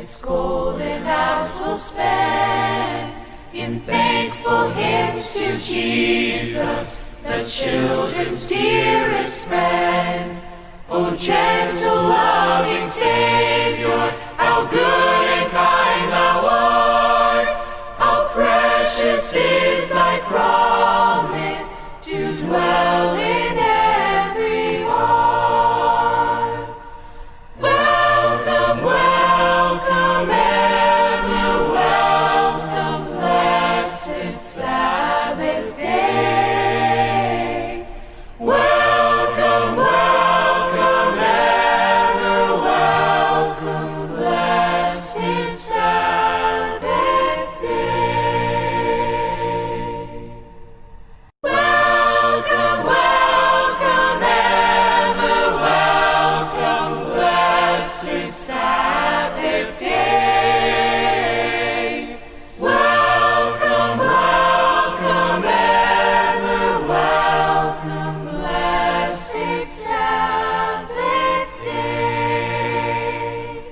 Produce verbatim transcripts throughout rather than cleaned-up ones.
Its golden hours we'll spend in thankful hymns to Jesus, the children's dearest friend. O gentle, loving Savior, how good and kind thou art, how precious is thy promise to dwell in every heart. Welcome, welcome, ever welcome, blessed Sabbath day. Welcome, welcome, ever welcome, blessed Sabbath day. Welcome, welcome, ever welcome, blessed Sabbath day. Welcome, welcome, ever welcome, blessed Sabbath day.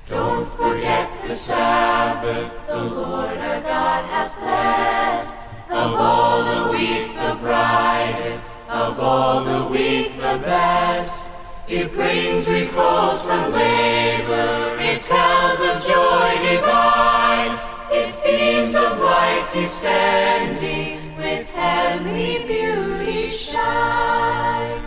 Don't forget the Sabbath the Lord our God hath blessed. Of all the week the brightest, of all the week the best. It brings repose from labor, it tells of joy divine. Its beams of light descending with heavenly beauty shine.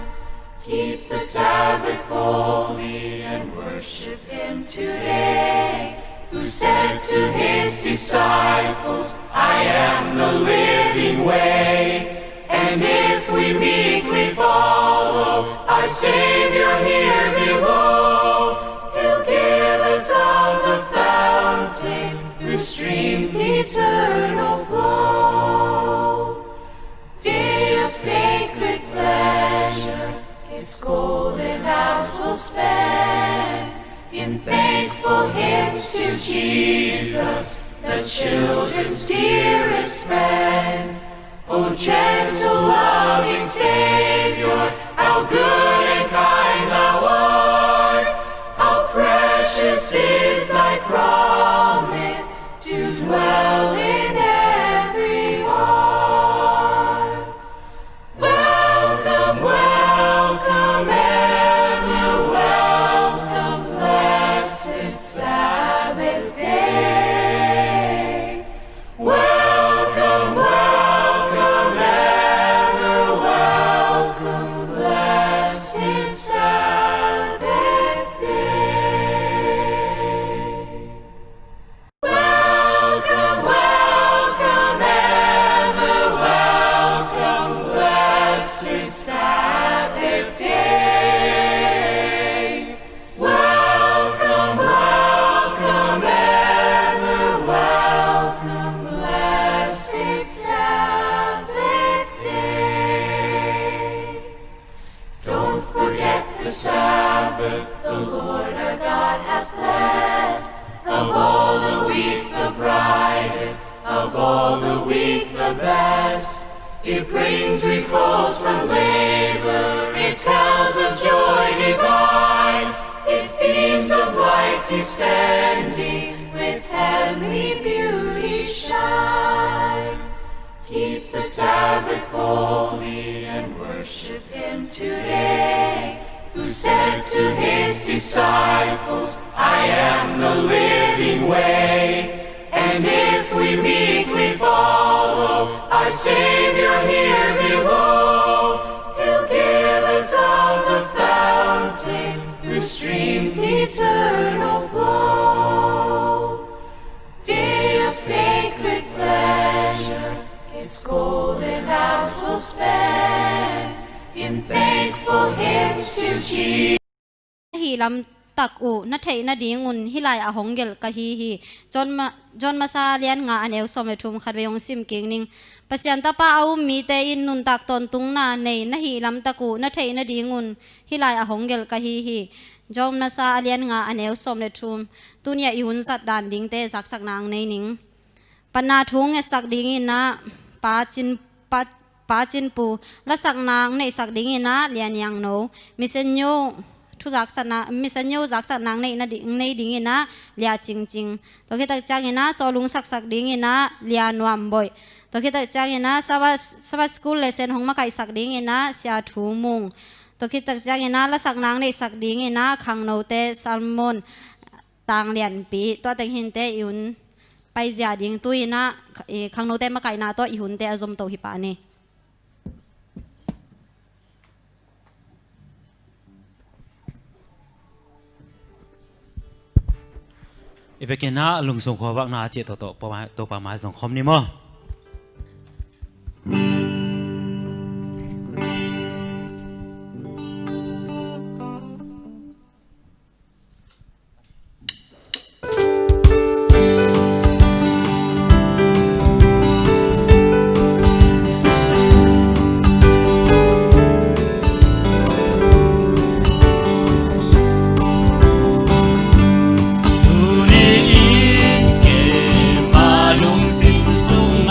Keep the Sabbath holy and worship him today, who said to his disciples, I am the living way. And if we meekly follow our Savior here below, he'll give us of the fountain whose streams eternal flow. Day of sacred pleasure, its golden hours we'll spend in thankful hymns to Jesus, the children's dearest friend. O gentle, loving Savior, how good and kind thou art, how precious is thy promise to dwell in every heart. Welcome, welcome, ever welcome, blessed Sabbath day. Welcome, welcome, ever welcome, blessed Sabbath day. Welcome, welcome, ever welcome, blessed Sabbath day. Welcome, welcome, ever welcome, blessed Sabbath day. Don't forget the Sabbath the Lord our God hath blessed. Of all the week the brightest, of all the week the best. It brings repose from labor, it tells of joy divine. Its beams of light descending with heavenly beauty shine. Keep the Sabbath holy and worship him today, who said to his disciples, I am the living way. And if we meekly follow our Savior here below, he'll give us of the fountain whose streams eternal flow. Day of sacred pleasure, its golden hours we'll spend in thankful hymns to Jesus. Hih lamtak uh na theih nadingun hih lai a hong gelh ka hi hi. John ma-, John masa a lian nga a neu sawm le thum khat vei hong sim kik ning. Pasian Tapa a um mite in nuntak tawntungna nei na hih lamtak uh na theih nadingun hih lai a hong gelh ka hi hi. John masa a lian nga a neu sawm le thum. Tuni a i hun zat dan dingte zaksak nang nei ning. Patna thu ngetsak dingin ah Pa Cin, Pa, Pa Cin Pu, lasakna neihsak dingin ah Lian Yang No, Mission New zaksakna, Miss Anyo zaksakna nei na ding, nei dingin ah Lia Cingcing. Tua khit tak ciangin ah sawlung saksak dingin ah Lia Nuam Boih. Tua khit tak ciangin ah Sabbath, Sabbath School lesson hong makaihsak dingin ah Sia Thu Mung. Tua khit tak ciangin ah lasakna neihsak dingin ah khangnote Salmon Tang Lianpi. Tua teng hinte i hun paizia ding, tu-in ah, eh, khangnote makaihna tawh i hunte a zom to hi pah ni. I vekin ah lungsung khuavakna a cih tawh tawh Topa mai zong khawm ni maw. Tuni-in keima lungsim sung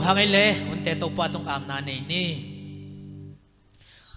Hang ei le, hunte Topa tung amna nei ni.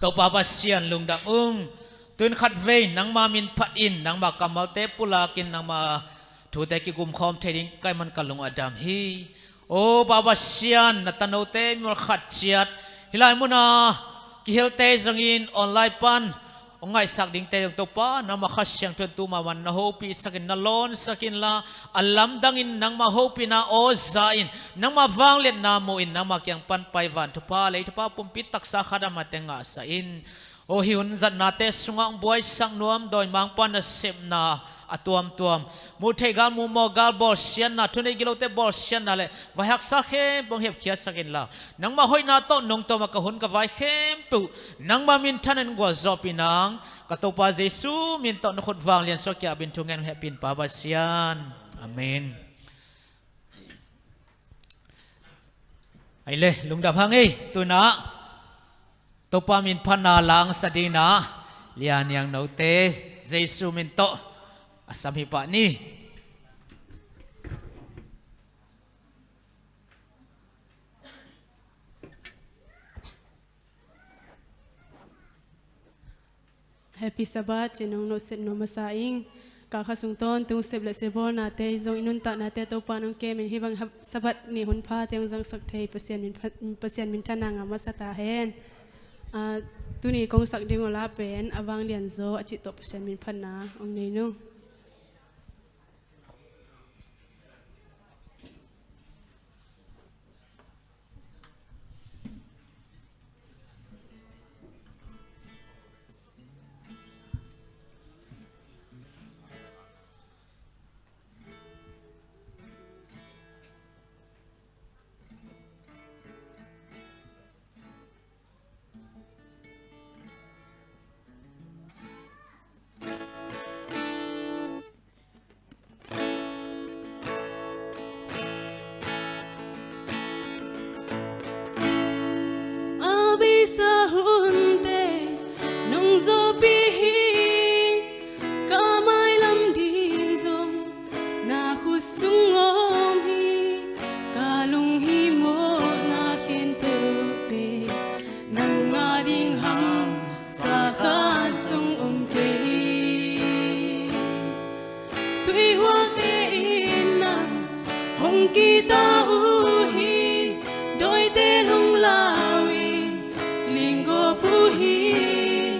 Topa Pasian lungdam ung. Tuin khatvei nangma min phat in, nangma kammalte pulakin, nangma thute kigumkhawm thei ding ka hih man ka lung a dam hi. O Pa Pasian, na tanote mimal khat ciat hih lai muna kihelte zangin online pan hong ngaihsak dingte zong Topa, nangma Kha Siangtho in tu ma man na hopihsak in, na lawnsak inla, a lamdangin nangma hopihna aw za in, nangma vangliatna mu in, nangma kiang pan pai van thupha, lei thupha, pumpi taksa khat a mate ngahsak in. O hih hun zatnate sungah hong buaisak nuam dawimangpa nasepna a tuamtuam, muh theih gal, muh mawh gal bawlsiatna, thunei gilote bawlsiatna le vaihaksa khempeuh hong hepkhiatsak inla, nangma hoihna tawh nong tawm a ka hun ka vai khempeuh nangma minthan in gualzawhpih nang, ka Topa Jesu min tawh na khut vanglian sua kiabin thu ngen hong hehpih in Pa Pasian. Amen. Ei le, lungdam hang ei. Tuinah Topa min phatna langsak dingin ah Lian Niang note Jesu min tawh a sam hi pah ni. Happy Sabbath ci-in hong nohset nuam masa ing. Ka kha sung tawntung sep le sep bawlnate zong i nuntaknate Topa in hong kemin hih bang Sabbath ni hun phate hong zangsak thei Pasian min phat, Pasian minthanna ngah masa ta hen. Ah, tuni kong sak ding uh la pen A Vanglian Zaw a cih tawh Pasian min phatna hong nei nung. A beisa hunte nong zawhpih hi. Ka mailam ding zong na khut sung om hi. Ka lunghimawhna khempeuhte nang a ding hamsa khat zong om kei. Tuihualte in nang hong kita uh hi. Dawite hong la uh hi, linggawp uh hi.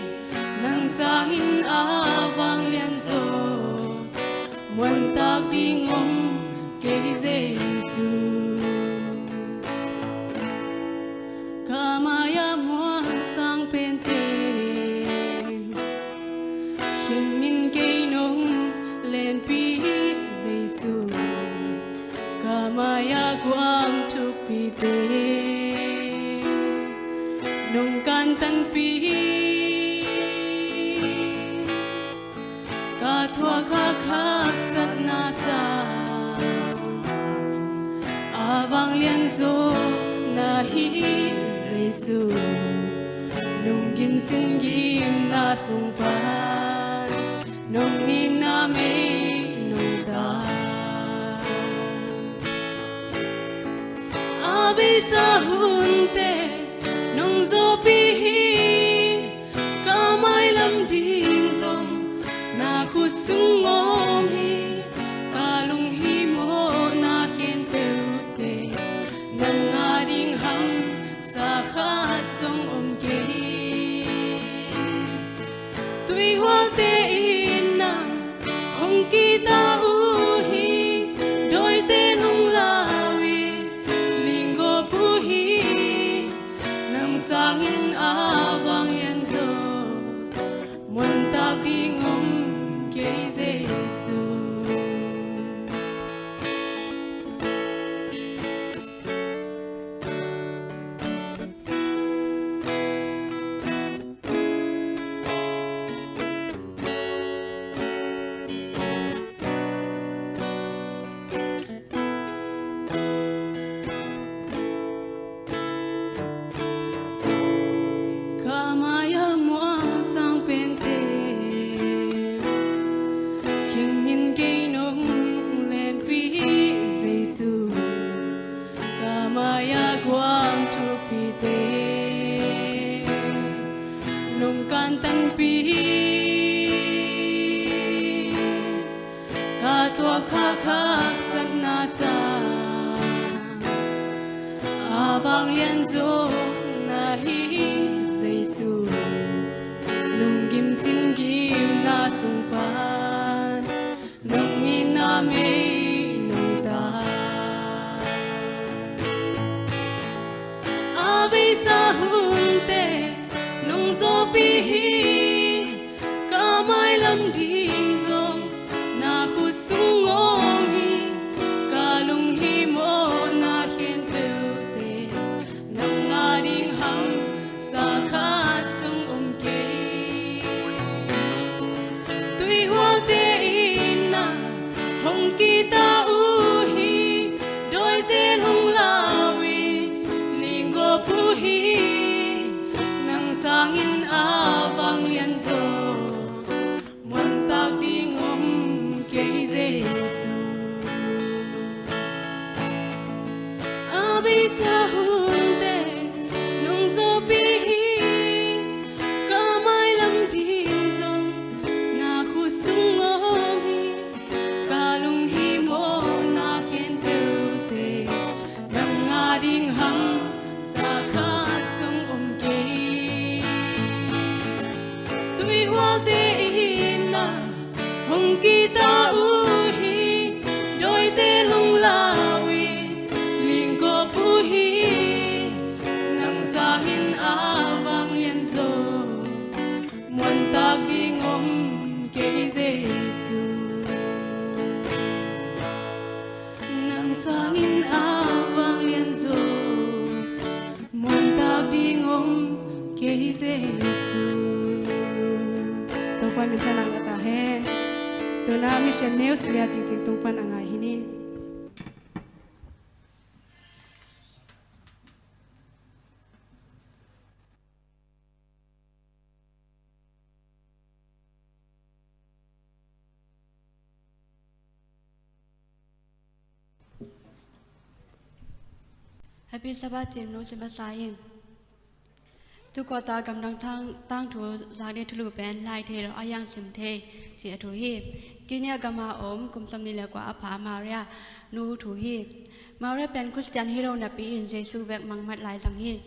Nang sangin A Vanglian Zaw muantak ding om kei Jesu. Ka mai-ah muang sang pente khengin kei nong lenpih Jesu. Ka mai-ah guam thukpite nong kantanpih ka thuak khak haksatna sang A Vanglian Zaw na hi Jesu. Nong gim sin gimna sung pan nong itna mei nong tan. A beisa hunte nong zawhpih hi. Ka mailam ding zong na khut sung om hi. Ka lunghimawhna khempeuhte nang a ding hamsa khat zong om kei. Tuihualte in nang hong kita uh hi. Dawite hong la uh hi, linggawp uh hi. Nang sangin A Vanglian Zaw muantak ding om kei Jesu. Ka mai-ah muang sang pente khengin kei nong lenpih Jesu. Ka mai-ah Tanpi ka tuak khakhaksatna sang a vanglian zawkna hi Jesu. Nong gim sin gimna sung pan nong itna mei nong ta. A beisa hunte nong zawhpih hi. Ka mailam ding zong na khut sung om hi. Ka lunghimawhna khempeuhte nang a ding hamsa khat zong om kei. Tuihualte in na hong kita uh hi. Dawite hong la uh hi. Lingkop uh hi. Nang sangin a vanglian zaw muantak ding om kei Jesu. A beisa hunte nong zawhpih hi. Ka mailam ding zong na khut sung om hi. Ka lunghimawhna khempeuhte nang a ding hamsa khat zong om kei. Tuihualte in na hong kita uh hi. Dawite hong la uh hi. Lingkop uh hi. Nang sangin a vanglian zaw muantak ding om kei Jesu. Nang sangin a vanglian zaw muantak ding om kei Jesu. Topa min thang a ta hen. Tuna Mission News lia cingcing tung pan a ngai hi ni. Happy Sabbath, cimnu simasa in. Tukuata gamdang tang, tangthu zakde thulu pen lai thei lo a yang sim thei ci a thu hi. Kenya gama om kum sawmnih le kua a pha Maria nu thu hi. Maria pen Khristian hi lo napi in Jesu bek mangmat lai zang hi.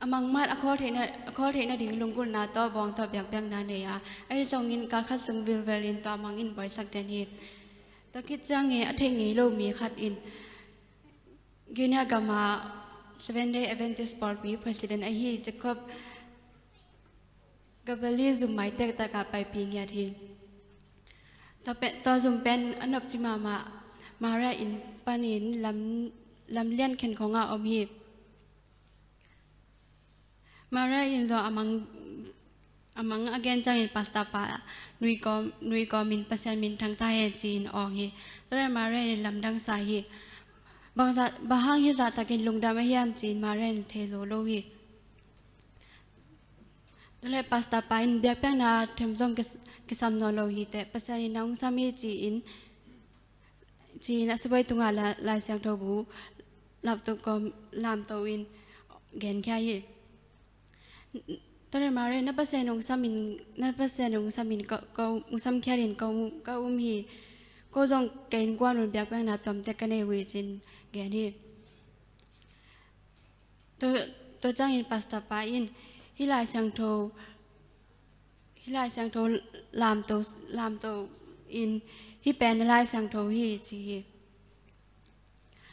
A mangmat a khawl theihna, a khawl theihna ding lunggulhna tawh bawng tawh biakpiakna nei a, ahi zongin kalkhat sung vilvel in tua mang in buaisak den hi. Tua khit ciangin a theih ngei lo mi khat in Guinea gama Seven Day Adventist pawlpi president ahi Jacob Gabali zum maitek takah paipih ngiat hi. Tua pe-, tua zum pen a nopci mahmah Maria in panin lam, lam lian khen khawngah om hi. Maria in zong a mang, a mang a gen ciangin pastor pa nui kawm, nui kawmin Pasian min thangta hen ci-in awng hi. Tua leh Maria in lamdang sa hi. Bang za-, bang hang hih zahtakin lungdam a hiam ci-in Maria in thei zo lo hi. Tua leh pastor pa in biakpiakna them zong kis-, kisam nawn lo hi teh, Pasian in na hong sam hi ci-in, ci-in a sibawi tungah la-, Lai Siangtho bu lamto kawm, lamto in genkhia hi. Tua leh Maria, na Pasian hong sam in, na Pasian hong sam in ka, ka, hong samkhiat in ka, ka um hi. Ko zong ka innkuan un biakpiakna tuamte ka nei uh hi ci-in gen hi. Tua, tua ciangin pastor pa in hih Lai Siangtho, hih Lai Siangtho lamto, lamto in hih pen na Lai Siangtho hi ci hi.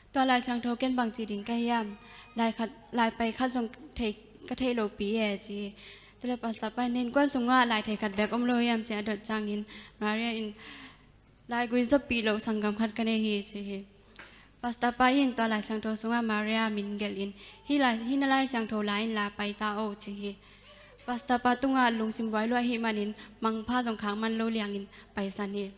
Tua Lai Siangtho ken bangci ding ka hiam? Lai khat, lai pai khat zong thei, ka thei lopi e ci hi. Tua leh pastor pa in na innkuan sungah lai thei khat bek om lo hiam ci a dot ciangin Maria in laigui zawpih loh sanggam khat ka nei hi ci hi. Pastor pa in tua Lai Siangtho sungah Maria min gelhin hih lai, hih na Lai Siangtho la in la pai ta o ci hi. Pastor pa tungah lungsim buai lua ahih manin mangpha zong khak man lo liangin paisan hi.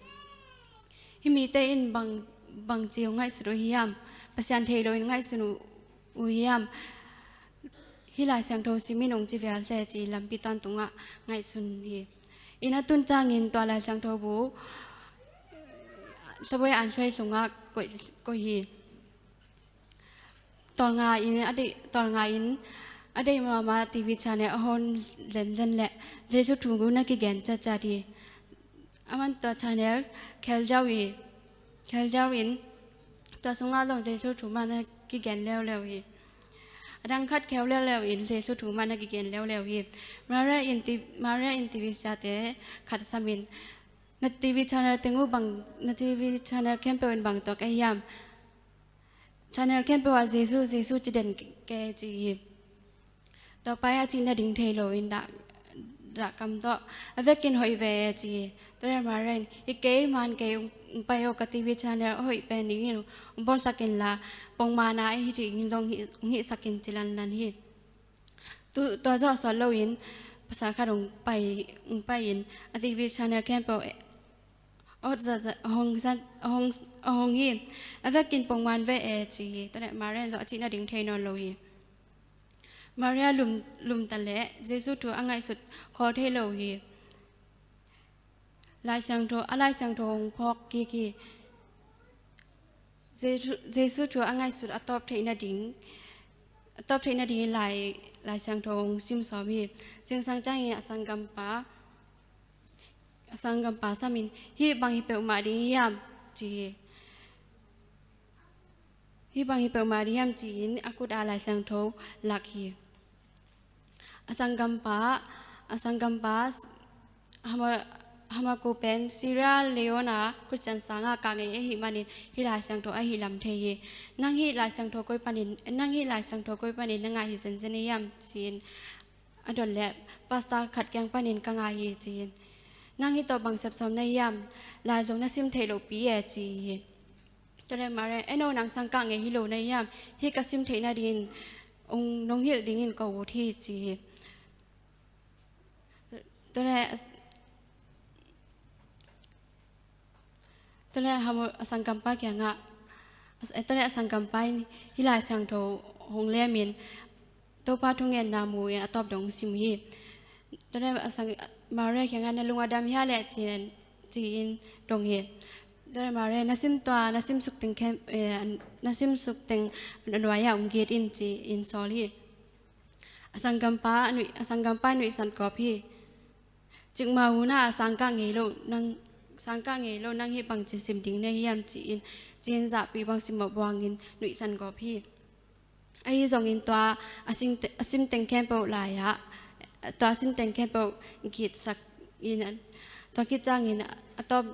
Hih mite in bang, bangci uh ngaihsut uh hiam? Pasian thei loin ngaihsun uh, uh hiam? Hih Lai Siangtho simin hong ci vial se ci lampi tawntungah ngaihsun hi. Inn a tun ciangin tua Lai Siangtho bu sabuai an suai sungah koih, koih hi. Tawlnga in, a di, tawlnga in a deih mahmah TV channel a hon zenzen leh Jesu thu na kigen ciatciat hi. Aman tua channel khel ziau hi. Khel ziau in tua sungah zong Jesu thu mah na kigen leuleu hi. A dang khat khel leuleu in Jesu thu mah na kigen leuleu hi. Maria in ti-, Maria in TV siate khat sam in, "Na TV channel teng uh bang, na TV channel khempeuh in bang tuak ahi hiam? Channel khempeuh ah Jesu, Jesu ci den kei," ci hi. Tua pa in a cih nading thei lo in dah, dah kam tawh, "A vekin hoih ve e," ci hi. Tua leh Maria in, "Hi kei, man kei, hong pai o, ka TV channel a hoih pen dingin hong bawlsak inla, pongmawkna ahi dingin zong hih, hong hihsak in," ci lanlan hi. Tu, tua zawh sawt loin pasal khat hong pai, hong pai in a TV channel khempeuh awt zahzah a hong zat, a hong, a hong hi. "A vekin pongmawk ve e," ci hi. Tua leh Maria in zong a cih nading thei nawn lo hi. Maria lum, lum ta leh Jesu thu a ngaihsut khol thei lo hi. Lai Siangtho, a Lai Siangtho hong phawk kik hi. Jesu, Jesu thu a ngaihsut a tawp theih nading, a tawp theih nading in Lai, Lai Siangtho hong sim sawm hi. Zingsang ciangin a sanggampa, a sanggampa sam in, "Hih bang hi peuhmah ding hiam?" ci hi. "Hih bang hi peuhmah ding hiam?" ci-in a kut ah Lai Siangtho lak hi. A sanggampa, a sanggampa Hama-, Hamaku pen Sierra Leone a Khristian sangah kah ngei ahih manin hih Lai Siangtho a hihlam thei hi. "Nang hih Lai Siangtho koi panin, nang hih Lai Siangtho koi panin na ngah hi zenzen ahi hiam?" ci-in a dot leh, "Pastor khat kiang panin ka ngah hi," ci-in, "Nang hih tawh bang sepsawm na hi hiam? Lai zong na sim theih lohpi e," ci hi. Tua leh Maria, "Eno, nang sang kah ngei hi lo na hi hiam? Hih ka sim theih nadingin, ong, nong hilh dingin ka ut hi," ci hi. Tua leh, tua leh Hamaku a sanggampa kiangah, a, tua leh a sanggampa in hih Lai Siangtho hong lemin Topa thungetna mu-in a tawp dong sim hi. Tua leh a sang, Maria kiangah, "Na lung a dam hia leh?" ci-in, ci-in dong hi. Tua leh Maria, "Na sim tua, na sim suk teng khem, eh, na sim suk teng a nuai-ah ong git in," ci-in sawl hi. A sanggampa nuih, a sanggampa nuihsan gawp hi. "Cikmah hun ah sang kah ngei lo, nang sang kah ngei lo, nang hih bangci sim ding na hi hiam?" ci-in, ci-in zahpi bang sim mawh buangin nuihsan gawp hi. Ahi zongin tua a sim te-, a sim teng khempeuh lai-ah, tua a sim teng khempeuh gitsak in, tua khit ciangin a tawp,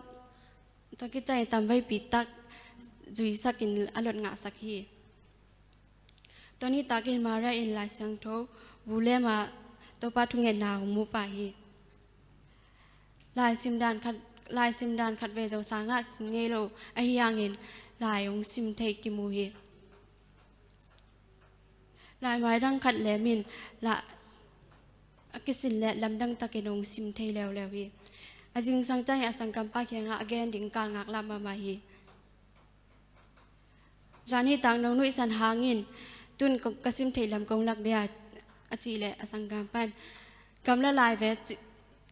tua khit ciangin tamveipi tak zuisak in a lot ngahsak hi. Tua ni takin Maria in Lai Siangtho vulem ah Topa thungetna hong mu pah hi. Lai sim dan khat, lai sim dan khat vei zong sangah sim ngei lo ahi hangin lai hong sim thei kimu hi. Laimai dang khat lemin la, a kisin leh lamdang takin hong sim thei leuleu hi. A zingsang ciangin a sanggampa kiangah a gen ding kal ngaklah mahmah hi. "Zani tak nong nuihsan hangin tun ka, ka sim theih lam kong lak dia," a cih leh a sanggampa in, "Gamla lai ve, ci-,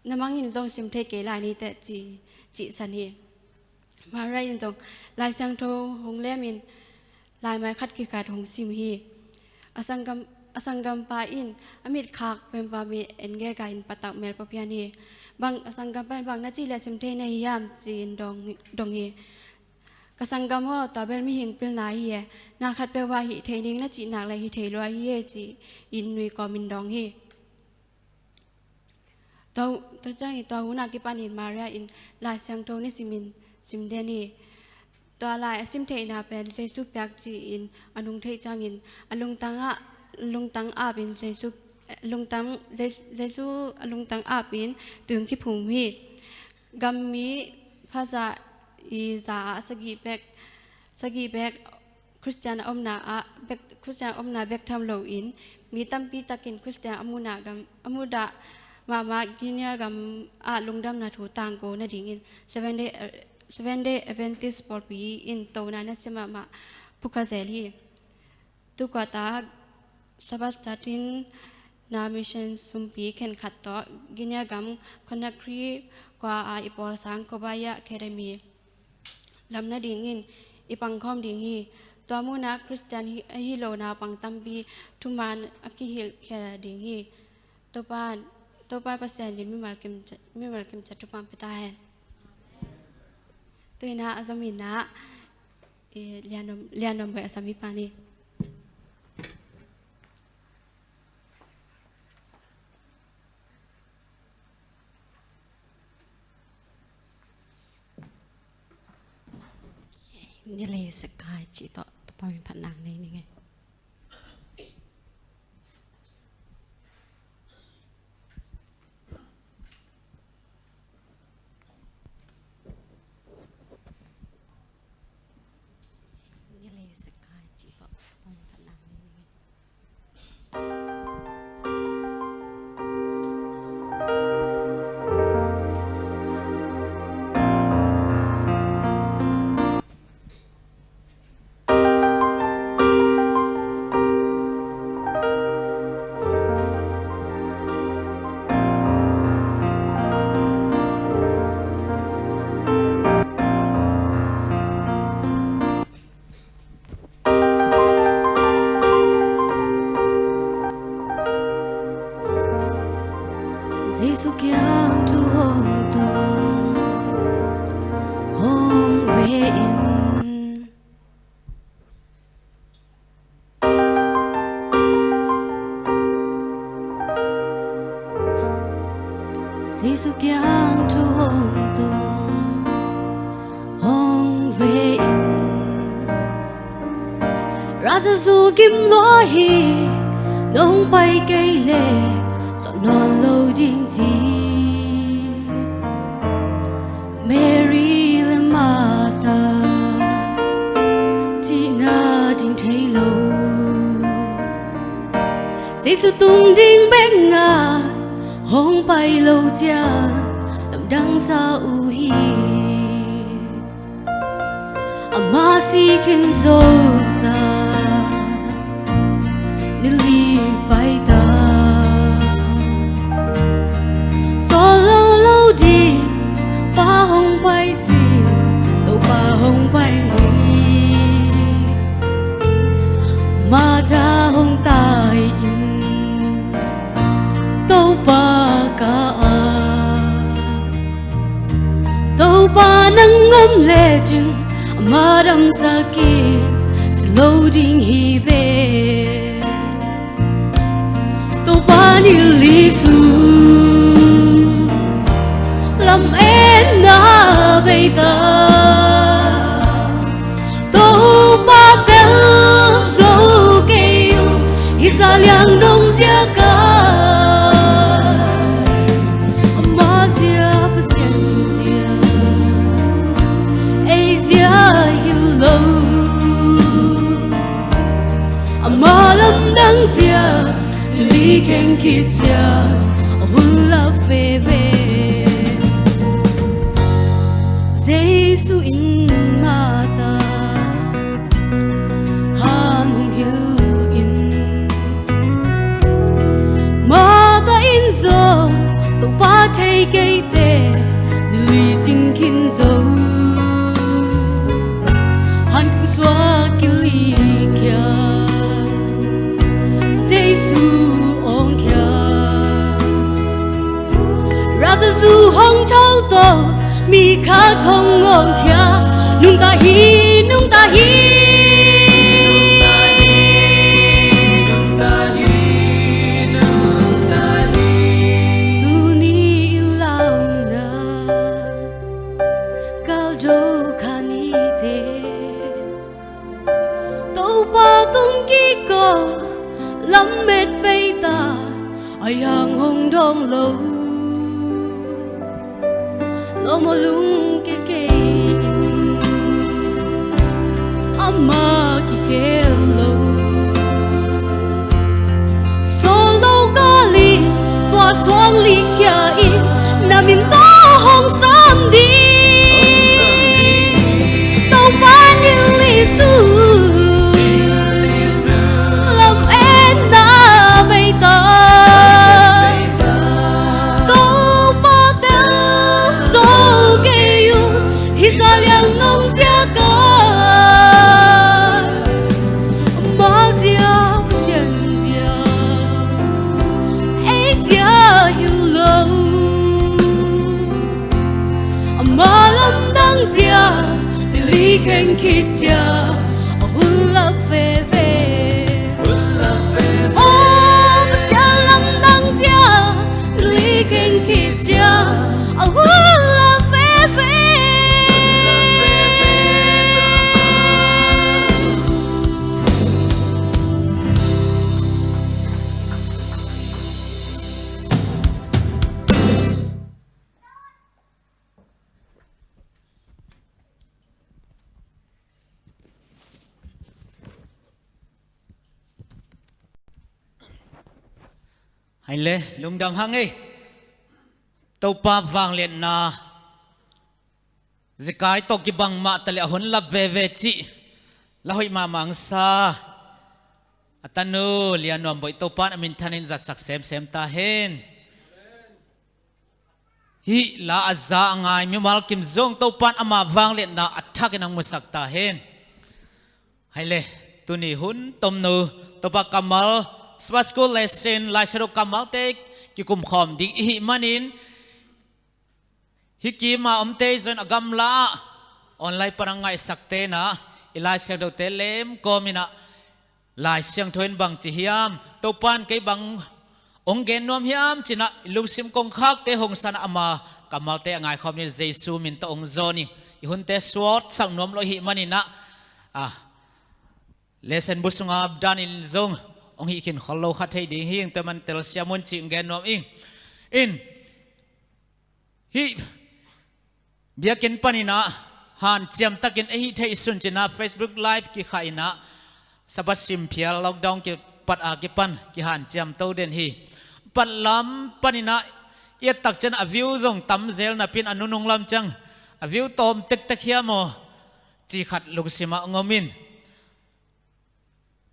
na mangin zong sim thei kei lai ni teh," ci, cihsan hi. Maria in zong Lai Siangtho hong lemin laimai khat khit khat hong sim hi. A sanggam, a sanggampa in a mitkhak pempa mi en gega in patauh mel pua pian hi. Bang, a sanggampa in, "Bang na cih leh sim thei na hi hiam?" ci-in dong, dong hi. "Ka sanggam aw, tua bel mihing pilna hi e. Na khatpeuh ah hih thei ning na cih nak leh hih thei lua hi e," ci-in nui kawmin dong hi. Tua, tua ciangin tua hun a kipanin Maria in Lai Siangtho nisimin sim den hi. Tua lai a sim theihna pen Jesu piak ci-in a nung theih ciangin a lungtang ah, lungtang apin Jesu, lungtang, Je-, Jesu a lungtang apin tui kiphum hi. Gam mi phaza i za ah sagih bek, sagih bek Khristian a omna ah bek, Khristian a omna bek tham loin mi tampi takin Khristian a muhna gam, a muhdah mahmah Guinea gam ah lungdamna thu tangko nadingin Seven Day, Seven Day Adventist pawlpi in tona nasia mahmah phukha zel hi. Tu kuata Sabbath Latin na mission sumpi khenkhat tawh Guinea gam Conakry khua a i pawlsang Kobaya Academy lam nadingin i pangkhawm ding hi. Tua munah Khristian hi, hi lo naupang tampi thuman a kihilhkhia ding hi. Topa, Topa Pasian in mimal kimciat, mimal kimciat thupha pia ta hen. Tuinah a zominah, eh, Lianom, Lianom Bawi a sam hi pah ni. Ni le sakai ci tawh Topa min phatna nei ni ngei. Ni le sakai ci tawh Topa min phatna nei ni ngei. Jesu kiang thu hong tung, hong ve in. Jesu kiang thu hong tung, hong ve in. Raza zu gim lua hi, nong pai kei le, zawh nawn lo ding ci. Mary le Martha, cihna ding thei lo. Jesu tung ding bek ngah, hong pai lo ciang, lamdang sa uh hi. Ama si khin zo ta, ni li pai ta. Sawl lo lo ding, Pa hong pai ci, Topa hong pai hi. Martha hong tai in, Topa ka a. Topa nang om lecin, ama damsak in, si lo ding hi ve. Topa ni li su, lametna bei ta. Topa tel zo kei uh, hih za liang dong zia ka. Ama zia, Pasian zia, ei zia hi lo. Ama lamdang zia, li kheng khit zia, a hun lap veve. Jesu in Martha han hong hilh in, Martha in zong Topa thei kei te, ni li cing khin zo. Han kung suak kilikhia, Jesu awng khia. Raza zu hong tho to, mi khat hong awng khia. Nungta hi, nungta hi. Tuni i launa kaldo kha ni te. Topa tung kiko, lamet bei ta, a hiang hong dawng lo. Lawm aw lungke kei in, ama kikhel lo. Sawl lo kal in, tua suang likhia in, na min tawh hong sam ding. Topa ni li su, lametna bei ta. Topa tel zo kei uh, Sia, tili khen khit cia, a hun lap veve. Aw, Pasian lamdang cia, tili khen khit cia, a hun lap veve. Hai le, lungdam hang ei. Topa vangliatna zekai tawh kibang mah ta le a hun lap veve cih la hoih mahmah ang sa. A tanu Lian Nuam Boih Topa in a minthanin zatsak semsem ta hen. Hih la a za a ngai mimal kim zong Topa in ama vangliatna a thakin ang musak ta hen. Hai le, tuni hun tomno Topa kammal, Sabbath School lesson, Lai Siangtho kammalte kikumkhawm ding i hih manin, hih kima omte zong a gamla ah online pan a ngaihsakte in ah i Lai Siangthote lemkawm in ah Lai Siangtho in bangci hiam, Topa in kei bang hong gen nuam hiam ci-in ah i lungsim kongkhakte hong san ah ama kammalte a ngaikhawm ni. Jesu min tawh hong zawn ing. I hunte suaksak nuam lo i hih manin ah, ah, lesson bu sunga danin zong hong hih khin khol lo kha thei ding hi ing. Tua man telsiam un ci-in gen nuam ing. In, hih biakinn panin ah hanciam takin ei hih theih sun ci-in ah Facebook Live kikhah in ah Sabbath sim phial, lockdown kipat a kipan kihanciam to den hi. Patlam panin ah i et tak ciang a view zong tam zel napi-in a nunung lam ciang a view tawm tektek hiam aw ci khat lungsim ah hong om in.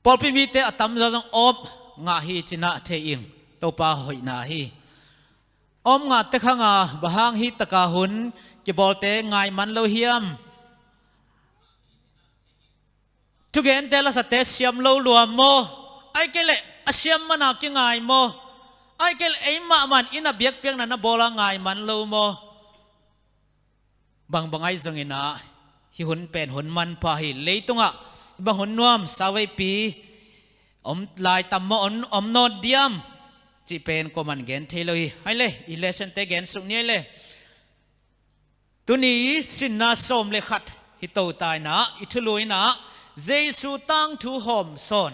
Pawlpi mite a tamzaw zong awp ngah hi ci-in ah thei ing. Topa hoihna hi. Awp ngah tek hang a, bang hang hih taka hun kibawlte ngai man lo hiam? Thugente lasate siam lo lua maw? Ahih kei leh a siam man a kingai maw? Ahih kei leh ei mahmah in a biakpiakna na bawl a ngai man lo maw? Bangbang ahi zongin ah hih hun pen hun manpha hi. Leitungah hih bang hun nuam, sauveipi om lai tam maw, om, om nawn diam cih pen kuaman gen thei lo hi. Hai le, i lessonte gen suk ni hai le. Tuni sinna sawm le khat hi to ta in ah, i thulu in ah Jesu tangthu hawmsawn.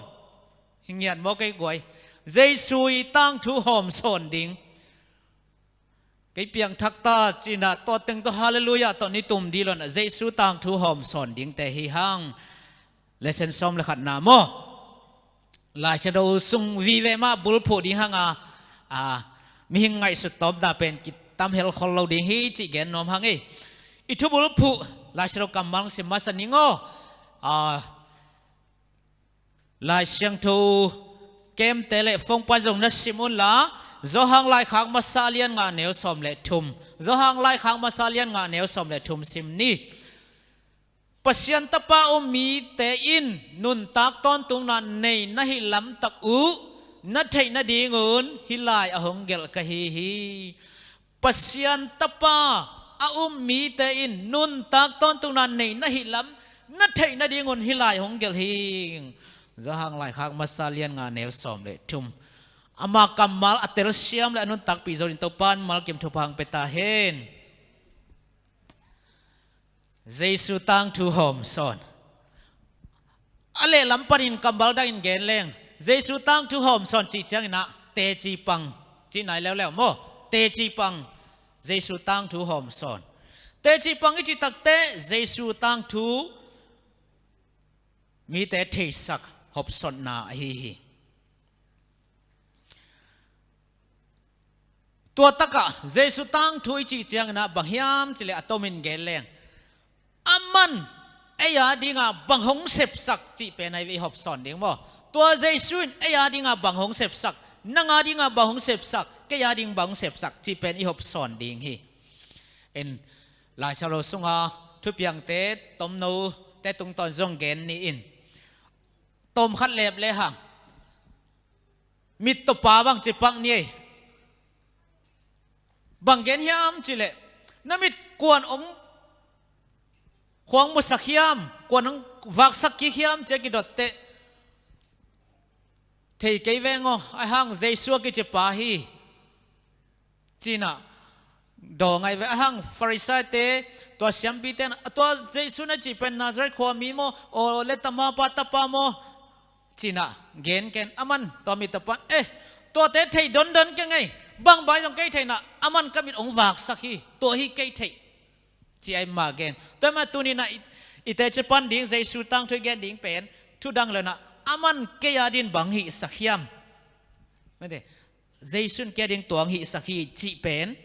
Hi ngiat maw kei guai? Jesu i tangthu hawmsawn ding. Kei piangthak ta ci-in ah tua teng tawh halleluiah tawh ni tum dih lo in ah Jesu tangthu hawmsawn dingte hi hang. Lesson sawm le khatna maw? Lai Siangtho sung vive mah bulphuh ding hang a, a, mihing ngaihsut tawpna pen kitam hel khol lo ding hi cih gen nuam hang ei. I thu bulphuh Lai Siangtho kammal sim masa ning aw. A, Lai Siangtho kemte le phone pan zong na sim un la, Johan Laikhak masa lian nga neu sawm le thum. Johan Laikhak masa lian nga neu sawm le thum sim ni. Pasian Tapa um mite in nuntak tawntungna nei na hih lamtak uh na theih nadingun hih lai a hong gelh ka hi hi. Pasian Tapa a um mite in nuntak tawntungna nei na hih lam na theih nadingun hih lai hong gelh hi. Johan Laikhak masa lian nga neu sawm le thum. Ama kammal a telsiam le a nuntakpih zo dingin Topa in malkim thupha hong pia ta hen. Jesu tangthu hawmsawn. A lehlam panin kammal dangin gen leng, Jesu tangthu hawmsawn cih ciangin ah teci pang cih nai leuleu maw? Teci pang, Jesu tangthu hawmsawn. Teci pang i cih takteh Jesu tangthu mite theisak hopsawnna ahi hi. Tua takah Jesu tangthu i cih ciangin ah bang hiam cih leh a tomin gen leng, aman ei a dinga bang hong sepsak cih pen ahi ve i hopsawn ding maw? Tua Jesu in ei a dinga bang hong sepsak, nang a dinga bang hong sepsak, kei a ding bang hong sepsak cih pen i hopsawn ding hi. In, Lai Siangtho sunga thupiangte tomnote tungtawn zong gen ni in, tawm khat lep lehang, mit tawh pa bang ci pak ni ei. Bang gen hiam cih leh, na mit kuan hong Kua hong musak hiam, kua hong vaksak kik hiam ci-a kidot teh, thei kei veng aw, ahih hang Jesu a kici pa hi, ci-in ah dawng ahi ve. Ahih hang Farisai-te, tua siampite in ah, tua Jesu na cih pen Nazareth khua mi maw, aw leh Tamar pa tapa maw, ci-in ah gen ken. Aman tua mi tapa in, eh, tuate thei dondon keng ei, bang bang zong kei thei in ah, aman ka mit hong vaksak hi, tua hi kei thei, ci-a ama gen. Tua mah tuni-in ah i, i teci pan ding, Jesu tangthu i gen ding pen thu dang lo-in ah, aman kei a dingin bang hihsak hiam? Mate, Jesu in kei a dingin tua hong hihsak hi cih pen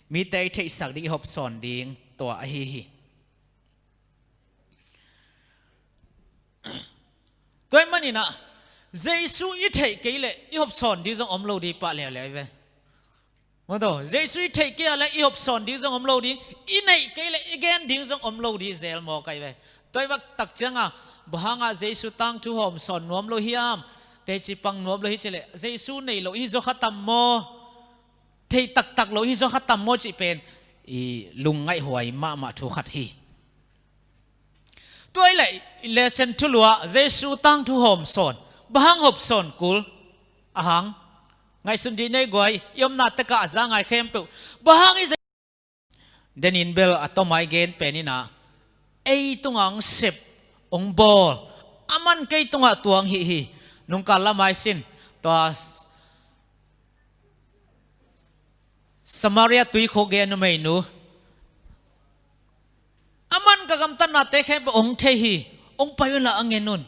mite i theihsak ding, i hopsawn ding tua ahi hi. Tua ahih manin ah Jesu i theih kei leh i hopsawn ding zong om lo ding pah leuleu hi ve. Maw taw, Jesu i theih kei a leh i hopsawn ding zong om lo ding, i neih kei leh i gen ding zong om lo ding zel mawk ahi ve. Tua ahih mah tak ciangin, bang hangin Jesu tangthu hawmsawn nuam lo hiam, teci pang nuam lo hi cih leh, Jesu nei lo i hi zaw kha tam maw, thei taktak lo i hi zaw kha tam maw cih pen i lungngaihhuai mahmah thu khat hi. Tua ahih leh lesson thulu ah Jesu tangthu hawmsawn, bang hang hopsawn kul, ahang ngaihsun dih nei guai, i omna tek ah a za ngai khempeuh, bang hang i Denin bel a tom a i gen pen in ah, ei tungah hong sep, hong bawl, aman kei tungah tua hong hih hi. Nungkal lam ah i sin, tua Samaria tuikhuk gei a numeinu, aman ka gamtatnate khempeuh hong thei hi, hong pai unla a ngen un.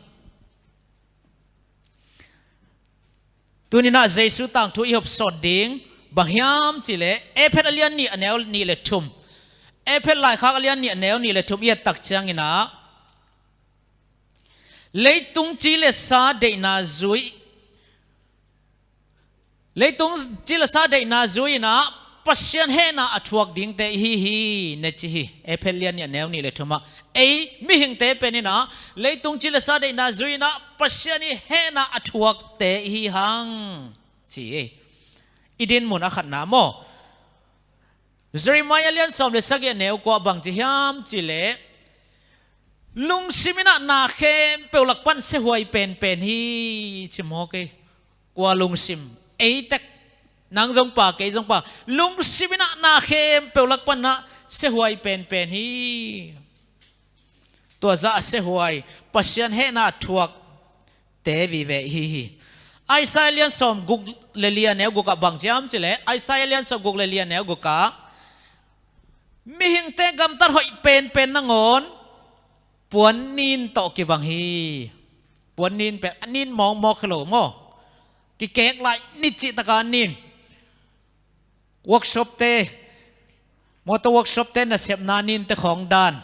Tuni-in ah Jesu tangthu i hopsawn ding bang hiam cih leh, Efesa a lian nih a neu nih le thum, Efesa laikhak a lian nih a neu nih le thum i et tak ciangin ah, leitung ci le sa deihna zui, leitung ci le sa deihna zui-in ah Pasian hehna a thuak dingte i hi hi, na ci hi. Efesa lian nih a neu nih le thum ah, ei mihingte pen in ah leitung ci le sa deihna zui-in ah Pasian i hehna a thuakte i hi hang, ci hi. I dinmun a khatna maw, Jeremiah lian sawm le sagih a neu kua bang ci hiam cih leh, lungsim in ah na khempeuh lak pan siahuai penpen hi, ci mawk hi. Kua lungsim? Ei tek, nang zong pha, kei zong pha, lungsim in ah na khempeuh lak pan ah siahuai penpen hi. Tua zah a siahuai, Pasian hehna a thuakte vive i hi hi. Isaiah lian sawm guk le li a neu guk ah bang ci hiam cih leh, Isaiah lian sawm guk le li a neu guk ah, mihingte gamtat hoih penpen nangawn puannin tawh kibang hi. Puannin pen a nin mawkmawk hi lo maw? Kikek lai, ni cihtak a nin. Workshop-te, motor workshop-te nasepna ninte khawng dan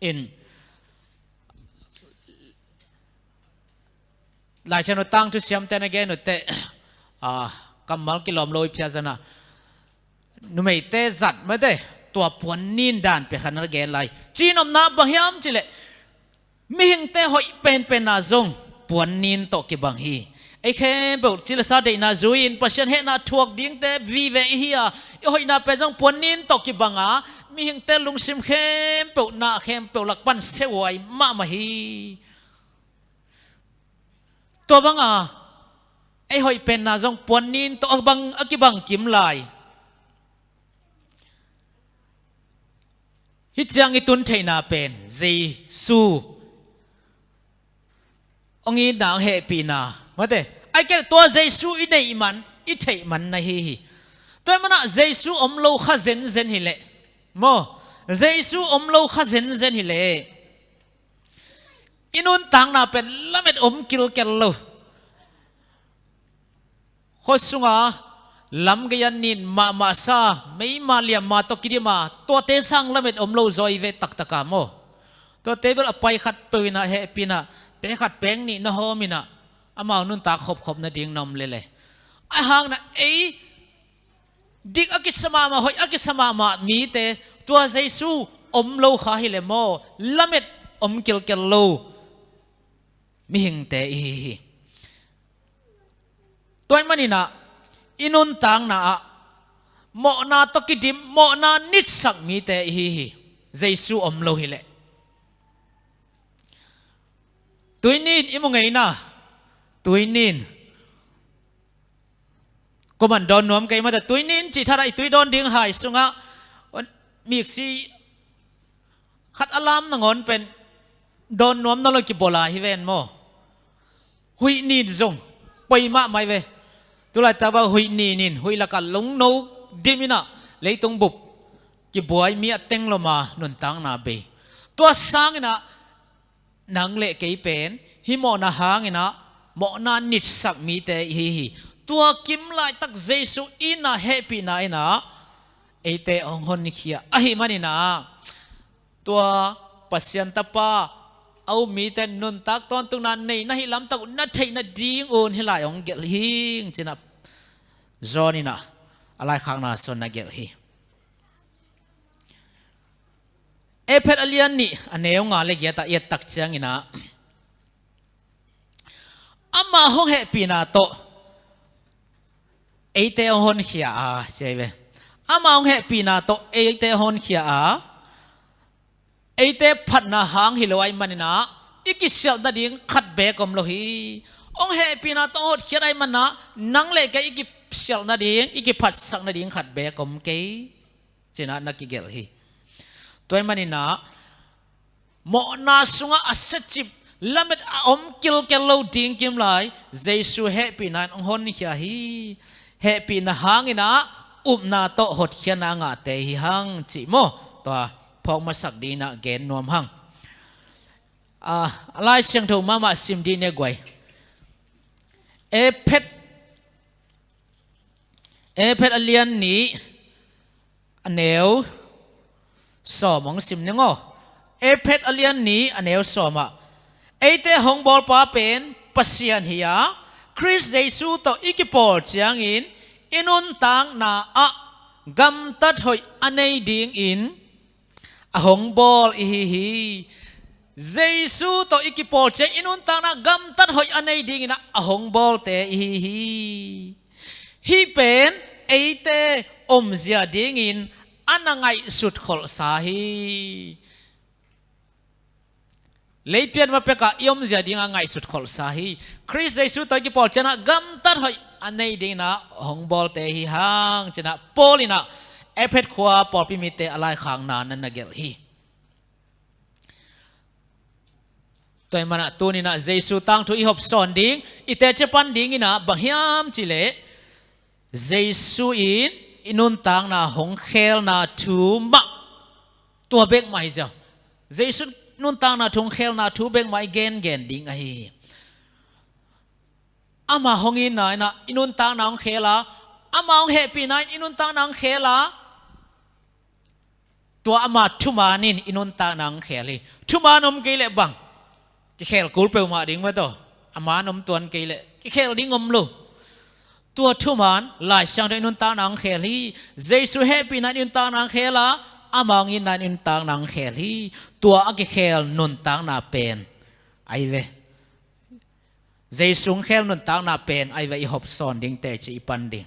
in, Lai Siangtho tangthu siamte na gen uh teh, ah, kammal kilawm lo i phiat zan a, numeite zat mate, tua puannin dan pia khan na gen lai. Cinopna bang hiam cih leh, mihingte hoih penpenna zong puannin tawh kibang hi. Ei khempeuh ci le sa deihna zui-in Pasian hehna thuak dingte vive i hi a, i hoihna pen zong puannin tawh kibang a, mihingte lungsim khempeuh, na khempeuh lak pan siahuai mahmah hi. Tua bang a, ei hoih penna zong puannin tawh a bang, a kibang kim lai. Hih ciang i tun theihna pen Jesu hong itna, hong hehpihna mate. Ahih kei leh tua Jesu i neih man, i theih man na hi hi. Tua ahih manin ah Jesu om lo kha zenzen hi leh, maw, Jesu om lo kha zenzen hi leh, i nuntakna pen lamet om kilkel lo. Khua sunga lam gei-a nin mahmah sa, meima liamma tawh kidim a, tuate sang lamet om lo zaw i ve taktak a maw. Tuate bel a pai khat peuh in ah hehpih in ah, pek khat pek nih na hawm in ah, amau nuntak khopkhop nading na om lel e. Ahih hangin ah ei dik a kisa mahmah, hoih a kisa mahmah mite, tua Jesu om lo kha hi leh maw, lamet om kilkel lo mihingte i hi hi. Tua ahih manin ah i nuntakna ah mawhna tawh kidim, mawhna nitsak mite i hi hi. Jesu om lo hileh. Tuinin i mu ngeina, tuinin kuaman dawn nuam kei mata, tuinin cih thatah i tui dawn ding hai sungah miksi khat a lam nangawn pen dawn nuam nawn lo kibawl a hi ven maw? Huih nin zong poi mahmah hi ve. Tulaitak bang huih nin in huih lakah lungno dim inah leitung bup kibuai mi a teng loma nuntakna bei. Tua sanginah nang le kei pen hih mawhna hanginah mawhna nitsak mite i hi hi. Tua kim laitak Jesu itna hehpihna inah eite hong honkhia ahih maninah tua Pasian Tapa a um mite nuntak tawntungna nei na hih lamtak uh na theih nadingun hih lai hong gelh hing cinah John inah a laikhakna sung na gelh hi. Efet a lian nih a neu nga le giatah i et tak cianginah ama hong hehpihna tawh eite hong honkhia a, ci ahi ve. Ama hong hehpihna tawh eite hong honkhia a, eite phatna hang hi lo ahih maninah i kisialh nading khat beek om lo hi. Hong hehpihna tawh hong hotkhiat ahih maninah nang le kei i kisialh nading, i kiphatsak nading khat beek om kei, cinah na kigelh hi. Tua ahih maninah mawhna sungah a siacip lamet a om kilkel lo ding kim lai Jesu hehpihna in hong honkhia hi. Hehpihna hanginah upna tawh hotkhiatna a ngahte hi hang cih maw? Tua phawk masak dinginah gen nuam hang. A, a Lai Siangtho mahmah sim dih ne guai. Efet, Efet a lian nih a neu sawm hong sim ning aw. Efet a lian nih a neu sawmah eite hong bawlpa pen Pasian hi a, Khrist Jesu tawh i kipawl ciangin i nuntakna ah gamtat hoih a nei dingin a hong bawl i hi hi. Jesu tawh i kipawl ciang i nuntakna gamtat hoih a nei dinginah a hong bawlte i hi hi. Hih pen eite omzia dingin a na ngaihsut kholhsa hi. Leipian ma pekah i omzia dingah ngaihsut kholhsa hi. Khrist Jesu tawh i kipawl ciangah gamtat hoih a nei dinginah hong bawlte hi hang cinah Paul inah Efet khua pawlpi mite a laikhakna nan na gelh hi. Tua ahih manah tuninah Jesu tangthu i hopsawn ding, i teci pan dinginah bang hiam cihleh Jesu in i nuntakna hong khelna thu mah, tua bek mah hi ziau. Jesu nuntakna thu hong khelna thu bek mah i gengen ding ahi hi. Ama hong itna inah i nuntakna hong khel a, ama hong hehpihna in i nuntakna hong khel a, tua ama thuman in i nuntakna hong khel hi. Thuman om kei leh bang? Kikhel kul peuhmah ding mataw. A man om tuan kei leh kikhel ding om lo. Tua thuman Lai Siangtho i nuntakna hong khel hi. Jesu hehpihna in i nuntakna hong khel a, ama hong itna in i nuntakna hong khel hi. Tua a kikhel nuntakna pen ahi ve. Jesu hong khel nuntakna pen ahi ve i hopsawn ding teci i pan ding.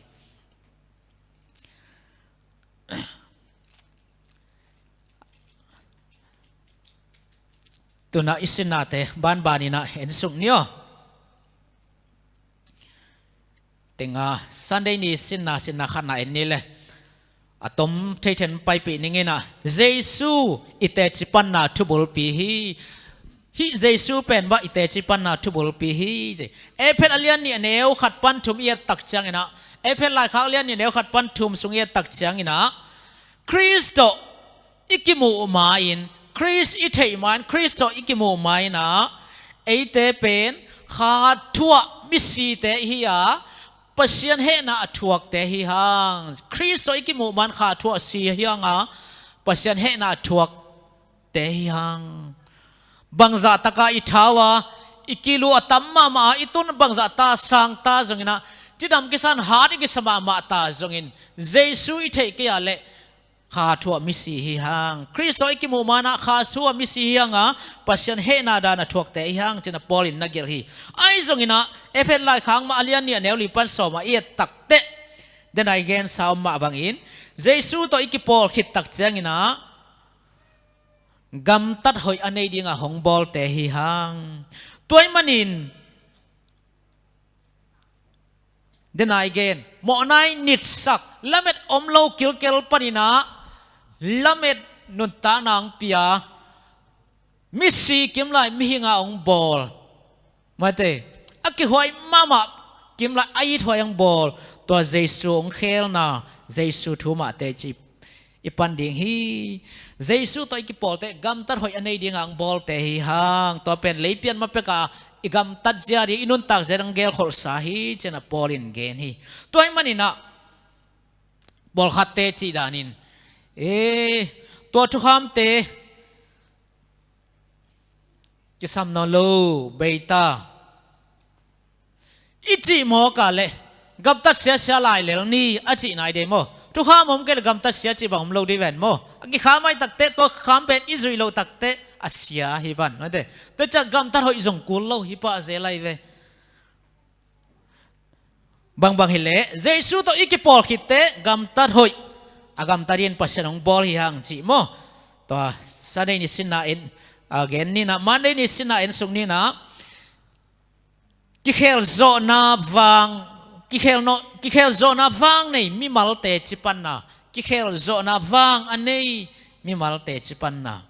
Tunah i sinnate banbaninah en suk ni aw. Tenga Sunday ni sinna, sinna khatna en ni le. A tom theithen paipih ninginah Jesu i teci panna thubulpi hi. Hih Jesu pen bah i teci panna thubulpi hi. Efet a lian nih a neu khat pan thum i et tak cianginah, Efet laikhak lian nih a neu khat pan thum sung i et tak cianginah Khrist tawh i kimuh ma-in, Khrist i theih ma-in, Khrist tawh i kimuh ma-inah eite pen kha thuah misite i hi a, Pasian hehna a thuakte hi hang. Khrist tawh i kimuh ma-in kha thuah si hi hang a, Pasian hehna a thuakte hi hang. Bangzah taka i thau a, i kilu a tam mahmah a, i tun bangzah ta sang ta zonginah, cidam kisan hat i kisa mahmah ta zongin Jesu i theih kei a leh kha thuah misi hi hang. Khrist tawh i kimuh ma-inah kha thuah misi hi hang a, Pasian hehna dan a thuakte hi hang cinah Paul in na gelh hi. Ahi zonginah Efet laikhak mah a lian nih a neu li pan sawmah i et takteh, denai gensa om mah bangin Jesu tawh i kipawl khit tak cianginah gamtat hoih a nei dinga hong bawlte hi hang. Tua ahih manin, denai gen, mawhnai nitsak, lamet om lo kilkel paninah lamet nuntakna hong pia, misi kimlai mihinga hong bawl, mate, a kihuai mahmah kimlai a ithuai hong bawl, tua Jesu hong khelna, Jesu thu mah teci i pan ding hi. Jesu tawh i kipawlte gamtat hoih a nei dinga hong bawlte hi hang. Tua pen leipian ma peka i gamtat zia ding, i nuntak zia ding gelkholhsa hi, cinah Paul in gen hi. Tua ahih maninah pawlkhatte cih danin, e, tua thukhamte kisam nawn lo, beita i cih mawk a leh, gamtat siasia lai lel ni a cih nai dei maw? Thukham om kei leh gamtat sia cih bang om lo ding ven maw? A kikham ai takte tua kham pen i zuih loh takte a sia hi van, mate. Tua ciah gamtat hoih zong kul lo hi pah zel lai ve. Bangbang hileh Jesu tawh i kipawl khitte gamtat hoih a gamtat in Pasian hong bawl hi hang cih maw? Tua Sunday ni sinna en, a, gen ninah, Monday ni sinna en suk ninah, kikhelzawhna vang, kikhel no, kikhelzawhna vang nei mimalte cipanna, kikhelzawhna vang a nei mimalte cipanna.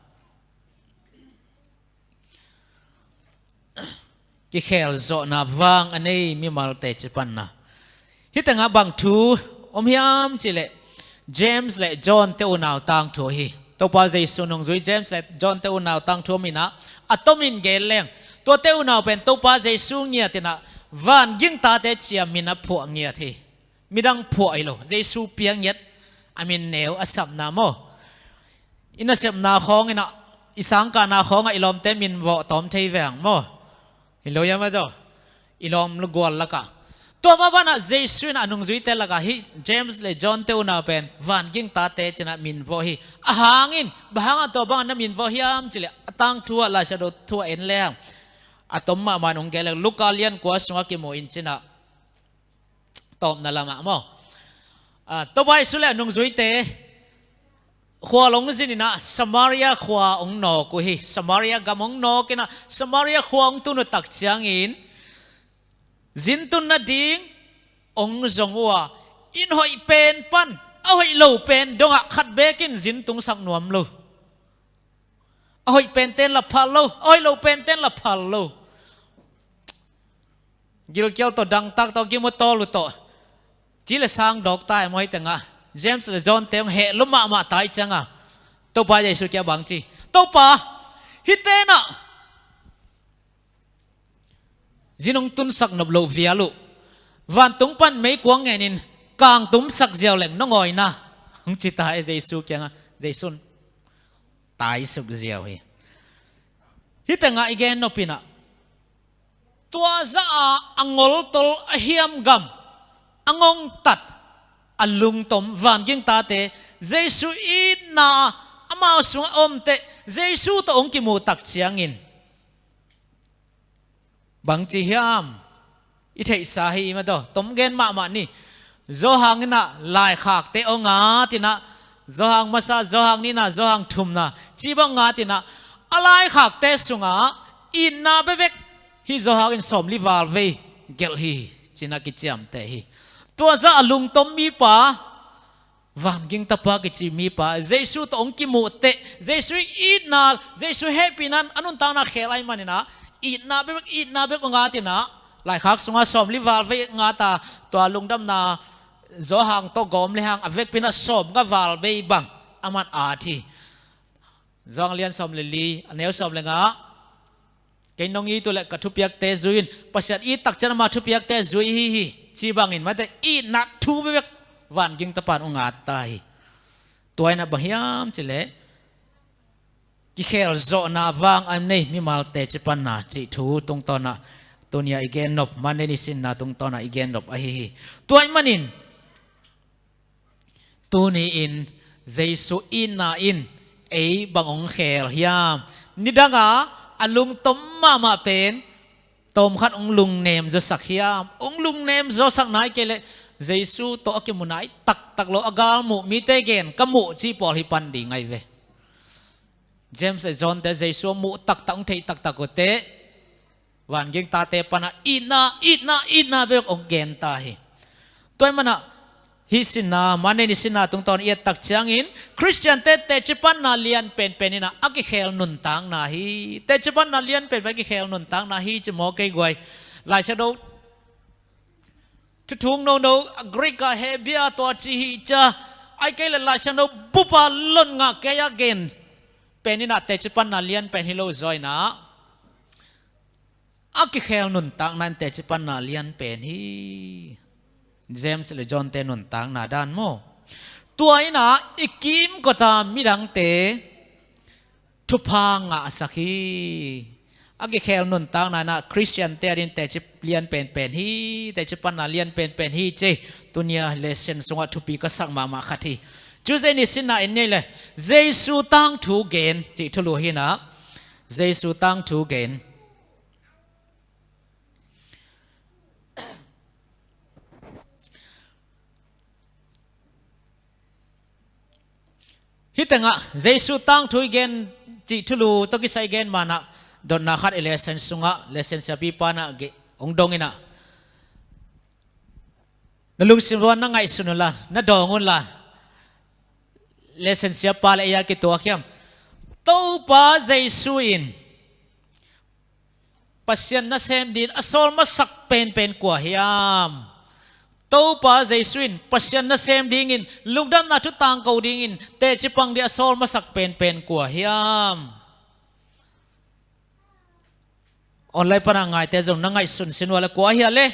Kikhelzawhna vang a nei mimalte cipanna. Hih tengah bang thu om hiam cihleh, James le John te unau tangthu hi. Topa Jesu nungzui James le John te unau tangthu om inah, a tomin gen leng, tuate unau pen Topa Jesu ngiat inah, van gingtate ciam min a phuah ngiat hi. Midang phuah hi lo, Jesu piak ngiat, a min neu a sapna maw? I nasepna khawng inah, i sangkahna khawngah i lawmte min vawh tawm thei veng maw? Hi lo ia mah tawh, i lawm gual lakah. Tua mah banah Jesu inah a nungzuite lakah hih James le John te unau pen van gingtate cinah min vawh hi. A hangin, bang hangah tua bangah na min vawh hiam cihleh, a tangthu ah, Laisiangtho thu ah en leng, a tom mahmah in hong gen leng, Luka lian kua sungah kimu in cinah, tawpna lamah maw? A, Topa Jesu le a nungzuite khual hong zin inah Samaria khua hong nawk uh hi. Samaria gam hong nawk inah Samaria khua hong tun uh tak ciangin, zintun nading hong zong uh a, inn hoih pen pan a hoih lo pen dongah khat bekin zin tungsak nuam lo. A hoih penten la phal lo, a hoih lo penten la phal lo. Gilkial tawh, dangtak tawh, gimutawl uh tawh, ci le sang dawk ta e maw? Hih tengah James le John te hong heh lua mahmah ta ih ciangah Topa Jesu kiang bang ci? Topa, hih tenah zin hong tunsak nop loh vial uh, vantung pan meikuang ngenin kang tumsak ziau leng nong awina, hong ci ta e Jesu kiangah. Jesu in taisuk ziau hi. Hih tengah i gen nop inah, tua zah a, a ngoltol, a hiamgam, a ngongtat, a lungtom van gingtate, Jesu itna amau sungah omte, Jesu tawh hong kimuh tak ciangin, bangci hiam? I theihsa hi i mah tawh, tom gen mahmah ni. Johan inah laikhakte hong at inah, Johan masa, Johan nihna, Johan thumna, ci bang hong at inah, a laikhakte sungah itna bekbek hih Johan in sawmli val vei gelh hi, cinah kiciamteh hi. Tua zah a lungtom mipa, van ging tapa kici mipa, Jesu tawh hong kimuh teh, Jesu itna, Jesu hehpihna a nuntakna khel ahih maninah, itna bek, itna bek hong at inah, laikhak sungah sawmli val vei hong at a, tua lungdamna Johan tawh gawm le hang a vekpi inah sawmnga val vei bang aman at hi. Johan lian sawm le li, a neu sawm le nga. Kei nong it uh leh ka thupiakte zui un, Pasian it tak ciang ama thupiakte zui hi hi, ci bangin, mate, itna thu bekbek van ging tapa in hong at ta hi. Tua inah bang hiam cihleh, kikhelzawhna vang a nei mimalte cipanna cih thu tungtawnah tuni-ah i gen nop, Monday ni sinna tungtawnah i gen nop ahi hi. Tua ahih manin, tuni-in Jesu itna in ei bang hong khel hiam? Nidanga a lungtom mahmah pen tawmkhat hong lungnem zawsak hiam? Hong lungnem zawsak nai kei leh Jesu tawh a kimu nai taktak lo, a galmuh, mite gen ka muh ci pawl hi pan ding ahi ve. James le John te Jesu a muh taktak, hong theih taktak uh teh vanging tate panah itna, itna, itna bek hong gen ta hi. Tua ahih manah hih sinna, Monday ni sinna tungtawn i et tak ciangin Khristiante teci panna lian penpen inah a kikhel nuntakna hi. Teci panna lian penpen a kikhel nuntakna hi ci maw kei guai. Lai Siangtho thuthung nono, Greek ah Hebrew tua ci hi cia, ahih kei leh Lai Siangtho bup a lon ngah kei a gen pen inah teci panna lian pen hi lo zaw inah a kikhel nuntakna in teci panna lian pen hi. James le John te nuntakna dan maw? Tua inah i kimkot a midangte thupha ngahsak hi. A kikhel nuntakna inah Khristiante adingin teci lian penpen hi, teci panna lian penpen hi ci. Tuni a lesson sungah thupi ka sak mahmah khat hi. Tuesday ni sinna en ni ei leh, Jesu tangthu gen cih thulu hi inah, Jesu tangthu gen. Hih tengah Jesu tangthu i gen cih thulu tawh kisai gen manah dotna khat i lesson sungah lesson siapipa inah ge-, hong dong inah, na lungsim uah na ngaihsun unla, na dawng unla, lesson siapa le ei a kituak hiam? Topa Jesu in Pasian nasem dingin a sawl masak penpen kua hiam? Topa Jesu in Pasian nasem dingin, lungdamna thu tangko dingin teci pang dingin a sawl masak penpen kua hiam? Online pana ngaite zong na ngaihsun sin uh a le kua hi a le?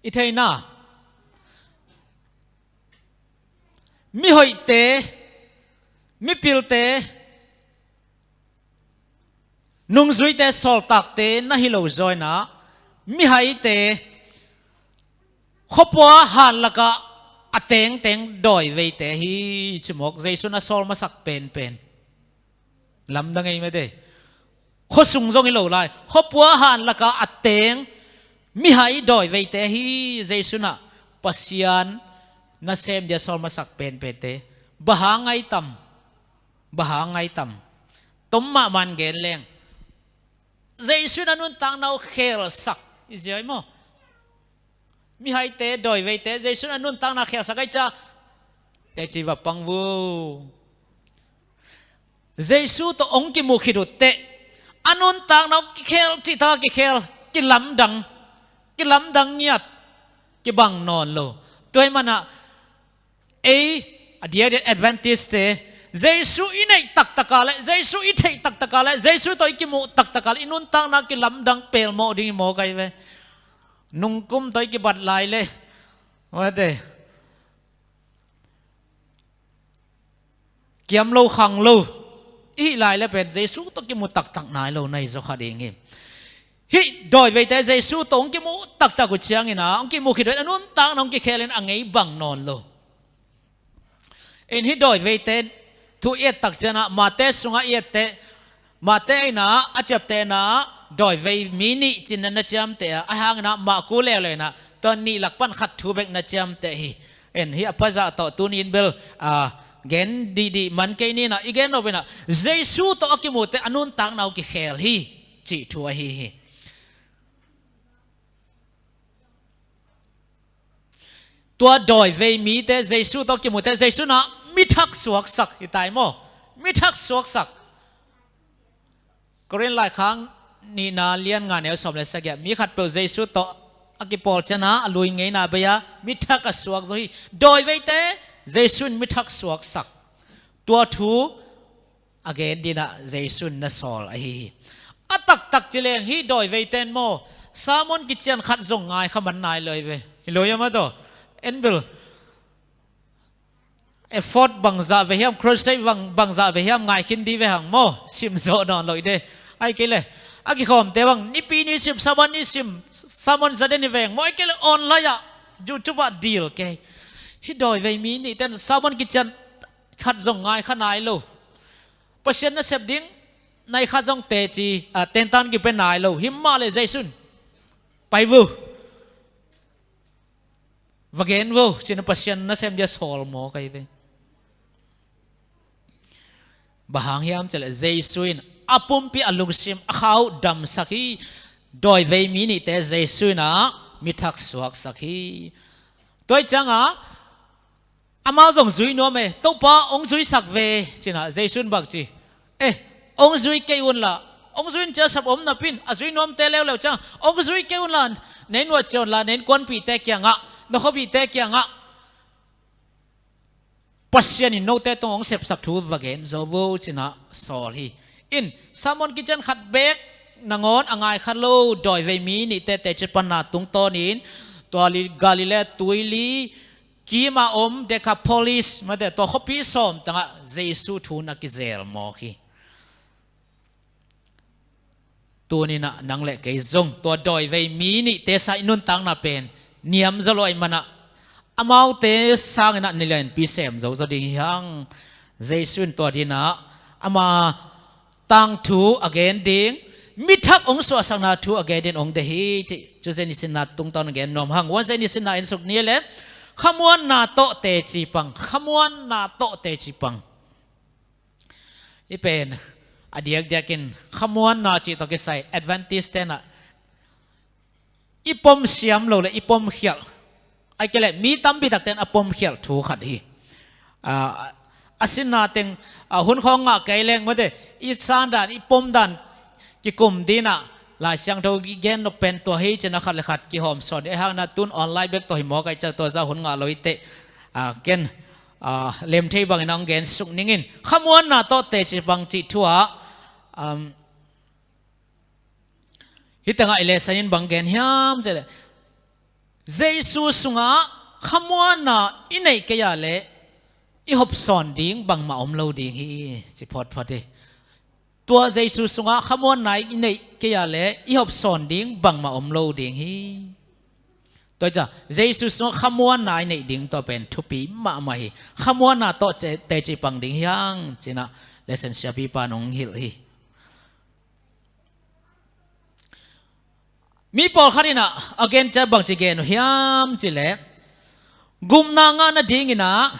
I theihna, mihoihte, mipilte, nungzuite, sawltakte na hi lo zaw inah, mihaite, khuapua han lakah a tengteng dawiveite hi ci mawk. Jesu in a sawl masak penpen lamdang ei mate. Khuasung zong hi lo lai, khuapua han lakah a teng mihai dawiveite hi. Jesu in ah Pasian nasem dingin a sawl masak penpente. Bang hang ngai tam? Bang hang ngai tam? Tom mahmah in gen leng, Jesu in a nuntakna uh khelsak i zia hi maw? Mihaite, dawiveite Jesu in a nuntakna khelsak ahih ciang teci va pang vo. Jesu tawh hong kimuh khit uh teh a nuntakna uh kikhel, cihtak a kikhel, kilamdang, kilamdang ngiat, kibang nawn lo. Tua ahih manin ei a diakdiak Adventist-te Jesu i neih taktak a leh, Jesu i theih taktak a leh, Jesu tawh i kimuh taktak a leh i nuntakna kilamdang pelmawh ding hi maw, kai ve. Nungkum tawh i kibat lai leh, mate, kiam lo khang lo i hih lai leh pen Jesu tawh kimu taktak nai lo na hi zaw kha ding hi. Hih dawiveite Jesu tawh hong kimu taktak uh ciangin ah, hong kimu khit uh a nuntakna hong kikhel in a ngei bang nawn lo. In hih dawiveite thu i et tak ciangin ah, Mate sungah i et teh, Mate in ah a ciaptehna ah dawivei mi nih ci-in na ciamteh a, ahih hangin ah Marku leuleu in ah tua nih lak pan khat thu bek na ciamteh hi. In hih a pha zah tawh tuni in bel, a, gen dihdih man kei ni in ah, i gen nop in ah Jesu tawh a kimu teh a nuntakna uh kikhel hi cih thu ahi hi. Tua dawivei mite Jesu tawh kimu teh Jesu in ah mi thak suaksak hi tai maw? Mi thak suaksak. Korin laikhak nihna lian nga neu sawm le sagih ah, mi khatpeuh Jesu tawh a kipawl ciangin ah a lui ngeina bei a mi thak a suak zo hi. Dawiveite Jesu in mi thak suaksak. Tua thu a gen dingin ah Jesu in na sawl ahi hi. A taktak ci leng hih dawiveite in maw, sermon kician khat zong ngai kha man nai lo hi ve. Hi lo hiam a, tua en bel effort bangzah ve hiam, crusade bang, bangzah ve hiam ngai khin ding ve hang maw, sim zawh nawn lo hi de. Ahih kei leh a kikhawmte bang Nipi ni sim, Sabbath ni sim, sermon za den hi veng maw, ahih kei leh online ah, YouTube ah dil kei. Hih dawivei mi nihte in sermon kician khat zong ngai kha nai lo. Pasian nasep ding nai khat zong teci, a, tentan kipia nai lo. Himahleh Jesu in pai vo, va gen vo ci-in ah Pasian nasem dingin a sawl maw, kai ve. Bang hang hiam cih leh Jesu in a pumpi a lungsim a khau damsak hi. Dawivei mi nihte Jesu in ah mi thak suaksak hi. Tua ciangah amau zong zui nuam e, Topa hong zuisak ve ci-in ah Jesu in bang ci, eh, hong zui kei unla, hong zui in ciasap om napi-in a zui nuamte leuleu ciangah hong zui kei unla, na inn uah ciah unla, na innkuanpihte kiangah, na khuapihte kiangah Pasian in note tungah hong sepsak thu va gen zo vo ci-in ah sawl hi. In, sermon kician khat beek nangawn a ngai kha lo, dawivei mi nihte teci panna tungtawnin tua li, Galilee tuili kimah om Decapolis, mate, tua khuapi sawm tangah Jesu thu na kizel mawk hi. Tuni-in ah nang le kei zong tua dawivei mi nihte sang i nuntakna pen niam zaw lo ahih manin ah amaute sangin ah nilianpi sem zozo ding hi hang. Jesu in tua dingin ah ama tangthu a gen ding, mi thak hong suahsakna thu a gen dingin hong deih hi cih, Tuesday nisinna tungtawn a gen nuam hang. Wednesday nisinna en suk ni leh, khamuanna tawh teci pang, khamuanna tawh teci pang. Hih pen a diakdiakin khamuanna cih tawh kisai Adventist-te in ah i pom siam lo le i pom khialh, ahih kei leh mi tampi takte in a pom khialh thu khat hi. Ah, a sinna teng, ah, hun khawng ngah kei leng, mate, i san dan, i pom dan kikum dingin ah Lai Siangtho i gen nop pen tua hi ci-in ah khat le khat kihawm sawn ding. Ahih hangin ah tun online bek tawh hi mawk ahih ciang tua zah hun ngah lo hi teh, ah, ken, ah, lem thei bangin ah hong gen suk ning in. Khamuanna tawh teci pang cih thu ah, um, hih tengah i lesson in bang gen hiam cih leh, Jesu sungah khamuanna i neih kei a leh i hopsawn ding bangmah om lo ding hi, ci phawtphawt hi. Tua Jesu sungah khamuanna i neih kei a leh i hopsawn ding bangmah om lo ding hi. Tua hi ciang Jesu sungah khamuanna i neih ding tua pen thupi mahmah hi. Khamuanna tawh ce-, teci pang ding hi hang ci-in ah lesson siapipa in hong hilh hi. Mi pawlkhat in ah a gen ciang bangci gen uh hiam cih leh, gupna ngah nadingin ah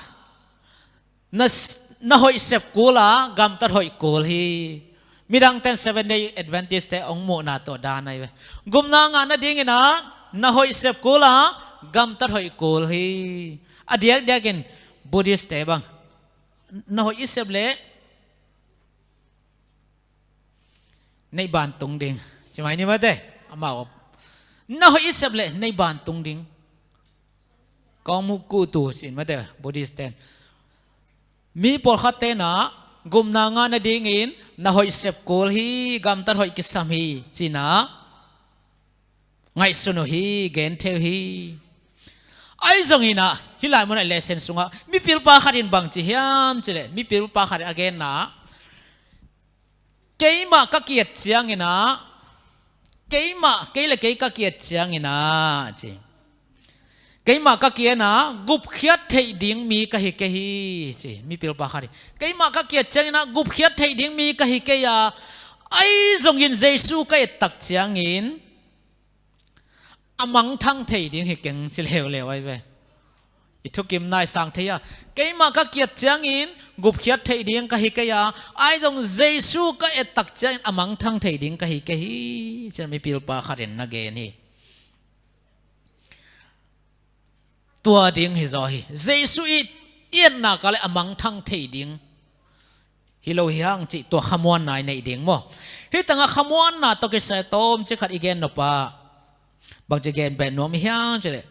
na s-, na hoih sep kul a, gamtat hoih kul hi. Midangte in Seven Day Adventist-te hong muhna tawh dan ahi ve. Gupna ngah nadingin ah na hoih sep kul a, gamtat hoih kul hi. A diakdiakin Buddhist-te bang, na hoih i sep leh neih ban tung ding. Ci mai ni, mate, amau. Na hoih i sep leh neih ban tung ding. Kong mu ku tu ci, mate, Buddhist-te in. Mi pawlkhatte in ah gupna ngah nadingin na hoih sep kul hi, gamtat hoih kisam hi ci-in ah ngaihsun uh hi, gen thei uh hi. Ahi zongin ah hih lai munah lesson sungah mipilpa khat in bang ci hiam cih leh, mipilpa khat in a genna, keimah ka ki-et ciangin ah, keimah, kei le kei ka ki-et ciangin ah, ci, keimah ka ki-et a, gupkhiat theih ding mi ka hi kei hi, ci mipilpa khat in. Keimah ka ki-et ciangin ah gupkhiat theih ding mi ka hi kei a, ahi zongin Jesu ka et tak ciangin a mangthang thei ding hi keng, ci leuleu ahi ve. I thukim nai sang thei a, keimah ka ki-et ciangin gupkhiat theih ding ka hi kei a, ahi zong Jesu ka et tak ciangin a mangthang thei ding ka hi kei hi, ci-in mipilpa khat in na gen hi. Tua ding hi zaw hi. Jesu i, i etna ka leh a mangthang thei ding hi lo hi hang cih tua khamuanna i neih ding maw. Hih tangah khamuanna tawh kisai tawmcik khat i gen nop ah bangci gen beh nuam i hiam cih leh,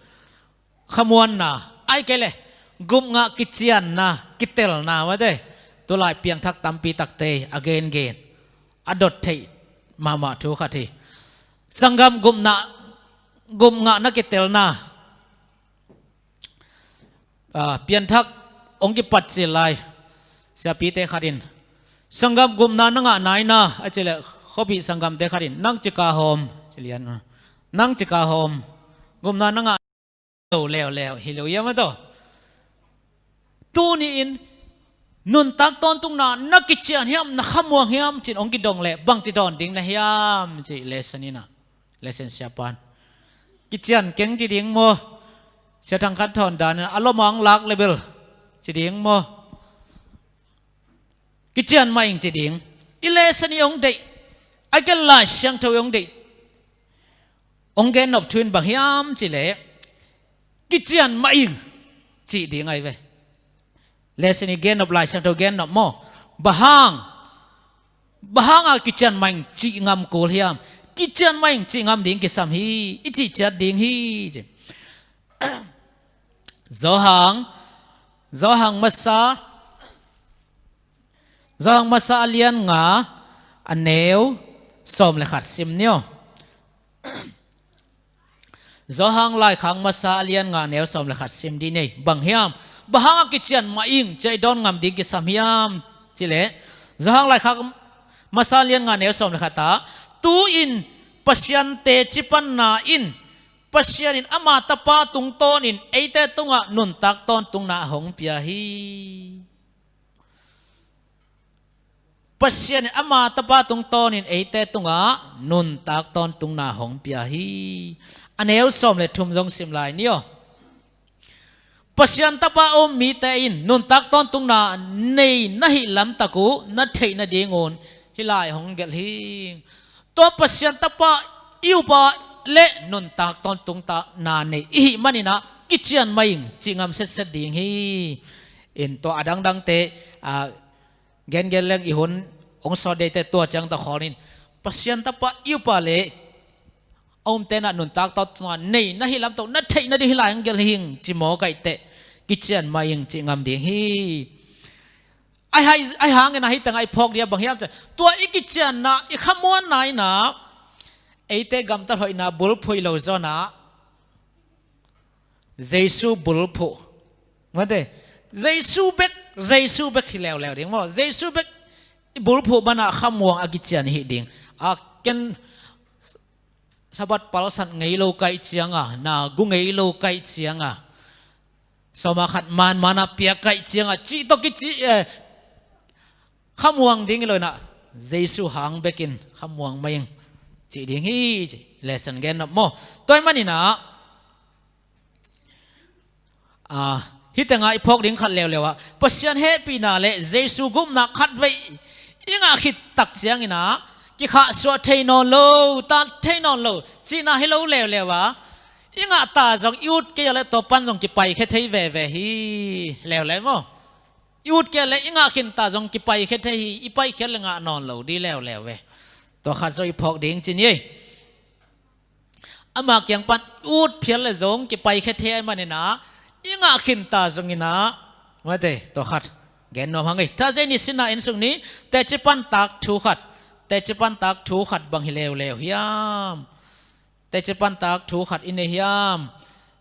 khamuanna, ahih kei leh gupngah kicianna, kitelna, mate, tulai piangthak tampi takte a gengen, a dot theih mahmah thu khat hi. Sanggam gupna, gupngah na kitelna, ah, pianthak hong kipat cil lai siapite khat in, sanggam gupna na ngah nai na, a cih leh khuapih sanggamte khat in, nang cika hawm, ci lian, nang cika hawm, gupna na ngah lo leuleu hi lo hiam a tawh. Tuni-in nuntak tawntungna na kician hiam, na khamuang hiam ci-in hong kidong leh bangci dawn ding na hiam cih lesson in ah, lesson siapa in, kician keng ci ding maw, Sia Thang Khan Thawn dan in a lom a hong lak leh bel ci ding maw. Kician mah ing ci ding. I lesson i hong deih, a kel Lai Siangtho i hong deih, hong gennop thu in bang hiam cih leh, kician mah ing cih ding ahi ve. Lesson i gennop, Lai Siangtho gennop maw? Bang hang, bang hang a kician mah ing cih ngam kul hiam? Kician mah ing cih ngam ding kisam hi, i cih ciat ding hi. Johan, Johan masa, Johan masa a lian nga, a neu sawm le khat sim ni aw. Johan laikhak masa a lian nga, a neu sawm le khat sim dih ni. Bang hiam? Bang hang a kician mah ing cih i dawn ngam ding kisam hiam cih leh, Johan laikhak masa a lian nga, a neu sawm le khat ah, tu-in Pasian teci panna in, Pasian in ama Tapa tungtawnin eite tungah nuntak tawntungna a hong pia hi. Pasian in ama Tapa tungtawnin eite tungah nuntak tawntungna hong pia hi. A neu sawm le thum zong sim lai ni aw. Pasian Tapa a um mite in nuntak tawntungna nei na hih lamtak uh na theih nadingun hih lai hong gelh hi. Tua Pasian Tapa i upa le nuntak tawntungna nei i hih manin ah kician mah ing cih ngam setset ding hi. In tua a dangdangte, a, gengen leng i hun hong sawt deite tua ciang tawh khawl in, Pasian Tapa i upa le a umte in ah nuntak tawntungna nei na hih lamtak uh na theih nading hih lai hong gelh hi ing ci mawk ahih teh, kician mah ing cih ngam ding hi. Ahi, ahi hangin ah hih tengah i phawk ding a bang hiam cih leh, tua i kicianna, i khamuanna in ah eite gamtat hoihna bulphuh hi lo zaw in ah, Jesu bulphuh. Mate, Jesu bek, Jesu bek hi leuleu ding maw? Jesu bek i bulphuh manin ah khamuang a kician hi ding. A, ken Sabbath palsat ngei lo ka hih ciangin, na gu ngei lo ka hih ciangin, sawma khat manman a piak ka hih ciangin, cih tawh kici, eh, khamuang ding hi lo in ah, Jesu hang bekin khamuang mah ing cih ding hi ci. Lesson gennop maw? Tua ahih manin ah, a, hih tengah i phawk ding khat leuleu ah, Pasian hehpihna le Jesu gupna khatvei i ngah khit tak ciangin ah, kikhahsuah thei nawn lo, tat thei nawn lo cihna hi lo leuleu a, i ngah ta zong i ut kei a leh tua pan zong kipaikhia thei veve hi leuleu maw? I ut kei a leh i ngah khin ta zong kipaikhia thei hi, i paikhiat leh ngah nawn lo ding leuleu ve. Tua khat zong i phawk ding ci ni ei. Ama kiang pan ut phial leh zong kipaikhia thei ahih manin ah, i ngah khin ta zongin ah, mate, tua khat gen nuam hang ei. Thursday ni sinah en suk ni. Teci pantak thu khat, teci pantak thu khat bang hi leuleu hiam? Teci pantak thu khat i nei hiam?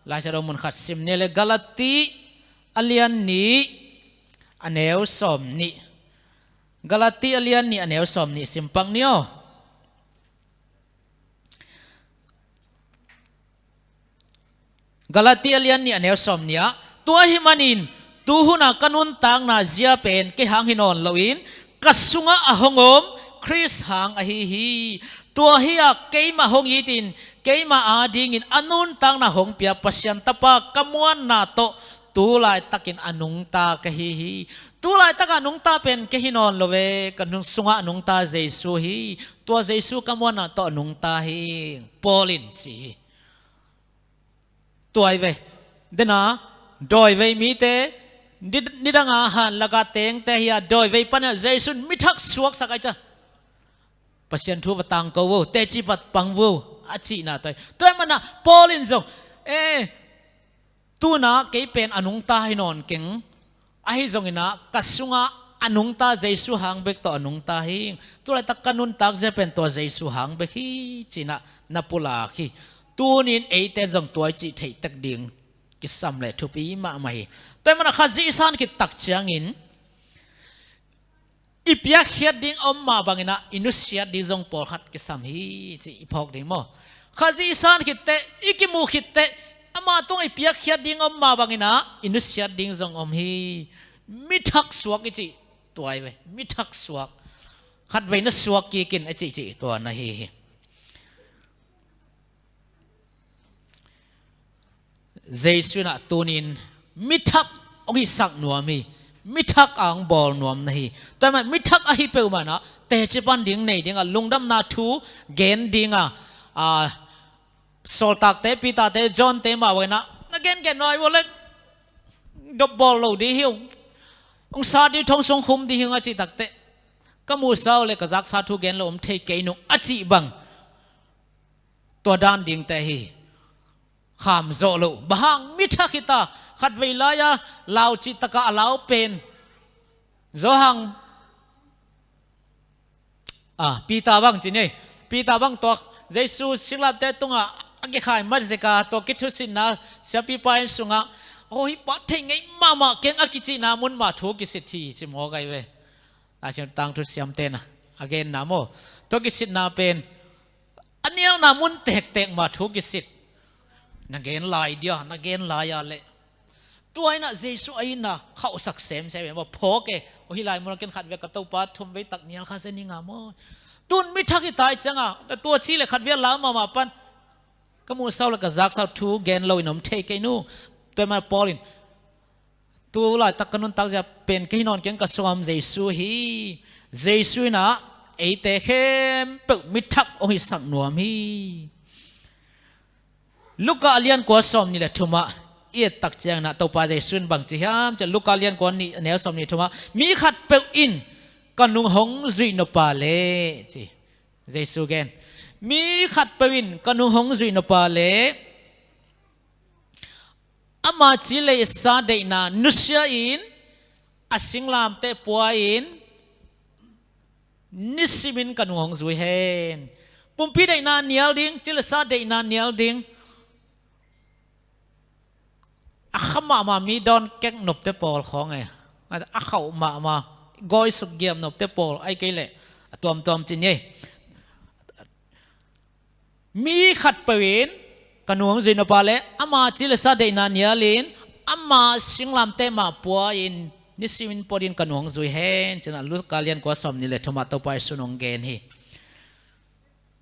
Lai Siangtho mun khat sim ni leh, Galati a lian nih, a neu sawm nih. Galati a lian nih, a neu sawm nih sim pak ni aw. Galati a lian nih, a neu sawm nih ah, tua ahih manin, tu hun a ka nuntakna zia pen kei hang hi nawn loin, ka sungah a hong om Khrist hang ahi hi. Tua hi a, keimah hong itin, keimah adingin a nuntakna hong pia Pasian Tapa ka muanna tawh tu laitakin a nungta ka hi hi. Tu laitak a nungta pen kei hi nawn lo ve, ka nung sungah a nungta Jesu hi. Tua Jesu ka muanna tawh a nungta hi, Paul in ci hi. Tua hi ve. Dena, dawivei mite, ni, nidanga han laka tengte hi a, dawivei pan a Jesu in mi thak suaksak ahi cia. Pasian thu va tangko vo, teci pan pang vo, a cihna tua hi. Tua ahih manin ah, Paul in zong, eh, tu-in ah kei pen a nungta hi nawn keng. Ahi zongin ah ka sungah a nungta Jesu hang bek tawh a nungta hi. Tu laitak ka nuntak zia pen tua Jesu hang bek hi ci-in ah na pulak hi. Tuni-in eite zong tua i cih theih tek ding kisam leh thupi mahmah hi. Tua ahih manin ah Khazih i san khit tak ciangin, i piakkhiat ding om mah bangin ah i nusiat ding zong pawlkhat kisam hi ci i phawk ding maw? Khazih i san khit teh, i kimu khit teh, ama tungah i piakkhiat ding om mah bangin ah i nusiat ding zong om hi. Mi thak suak i cih tua hi ve. Mi thak suak. Khatvei na suak kik in a cih cih tua na hi hi. Jesu in ah tuni-in mi thak hong hisak nuam hi. Mithak a hong bawl nuam na hi. Tua ahih manin mithak ahi peuhmah in ah teci pan ding nei ding a, lungdamna thu gen ding a, a, sawltakte, Peter-te, John-te mah bangin ah na gengen nai uh leh dop bawl lo ding hi ung, hong sat ding, thong sung khum ding hi ung a cih takteh, ka muhsa uh leh ka zaksa thu gen lo om thei kei nung a cih bang, tua dan dingte hi. Kham zawh loh. Bang hang? Mithak hi ta. Khatvei lai-a lau cih tak a a lau pen, Johan, a, Peter bang ci ni. Peter bang tua Jesu singlamteh tungah a kikhai mat zeka tua kithusitna siampipa inn sungah, "Aw, hih pa thei ngei mahmah keng," a kicihna mun mah thu kisit hi, ci mawk ahi ve. Lai Siangtho tangthu siamte'n a genna maw. Tua kisitna pen a nialna mun tektek mah thu kisit. Na gen lai dia, na gen lai a leh. Tua in ah Jesu a itna khauhsak semsem e maw, phawk e. Aw, hih lai mun ah ken khatvei ka Topa thumvei tak nial kha zen ing a maw. Tun mithak hi ta ih ciang a, na tua ci leh khatvei a lau mahmah pan, ka muhsa uh leh ka zaksa uh thu gen lo in om thei kei nung. Tua ahih manin Paul in, tu laitak ka nuntak zia pen kei hi nawn keng, ka sungah om Jesu hi. Jesu in ah eite khempeuh mithak hong hisak nuam hi. Luka a lian kua sawmnih leh thum ah i et tak ciangin ah Topa Jesu in bang ci hiam cih leh, Luka a lian kua nih, a neu sawmnih thum ah, "Mi khatpeuh in ka nung hong zuih nop a leh," ci. Jesu gen, "Mi khatpeuh in ka nung hong zuih nop a leh, ama ci leh sa deihna nusia-in, a singlamteh pua-in, nisimin ka nung hong zui hen." Pumpi deihna nial ding, ci leh sa deihna nial ding. A kha mahmah mi dawn kek nopte pawl khawng e. A khauh mahmah, gawi suk giam nopte pawl, ahih kei leh a tuamtuam ci ni. "Mi khatpeuh in ka nung hong zuih nop a leh, ama ci leh sa deihna nialin, ama singlamteh mah pua-in, nisimin pua-in ka nung hong zui hen," ci-in ah Luka lian kua sawmnih leh thum ah Topa Jesu in hong gen hi.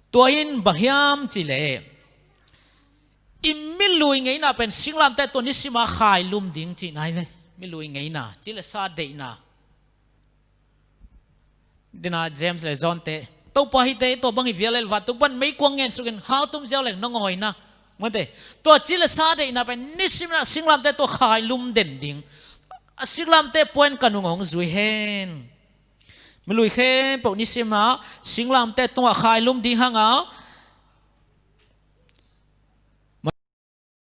Tua in bang hiam cih leh, i milui ngeina pen singlamteh tungah nisim a khailum ding cihna hi ve. Milui ngeina, ci leh sa deihna. Dina James leh John-te, "Topa, hihte tua bang hi vial leh vantung pan meikuang ngen suk in, haltum ziau leng na ngawi na," mate. Tua ci leh sa deihna pen nisim a singlamteh tungah khailum den ding. A singlamteh pua-in ka nung hong zui hen. Milui khempeuh nisim a singlamteh tungah khailum ding hang a,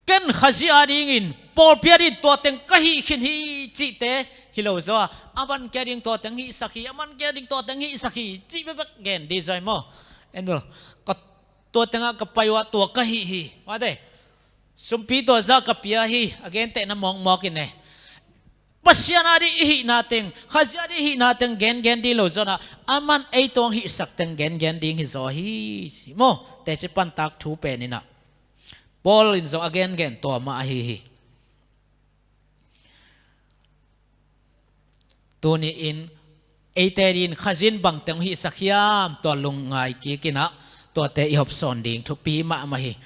"Ken Khazih adingin, pawlpi adingin tua teng ka hih khin hi," cihte hi lo zaw a, "Aman kei ading tua teng hihsak hi, aman kei ading tua teng hihsak hi," cih bekbek gen ding zaw hi maw. En lo, ka, "Tua tengah ka pai uh ah tua ka hih hi," mate. "Sumpi tua zah ka pia hi," a gentehna mawkmawk in e. Pasian ading i hihna teng, Khazih ading i hihna teng gengen ding lo zaw a, aman ei tawh hong hihsak teng gengen ding hi zaw hi, hi maw. Teci pantak thu pen in ah Paul in zong a gengen tua mah ahi hi. Tuni-in eite adingin Khazih in bangteng hong hihsak hiam, tua lungngai kik in ah tuate i hopsawn ding thupi mahmah hi.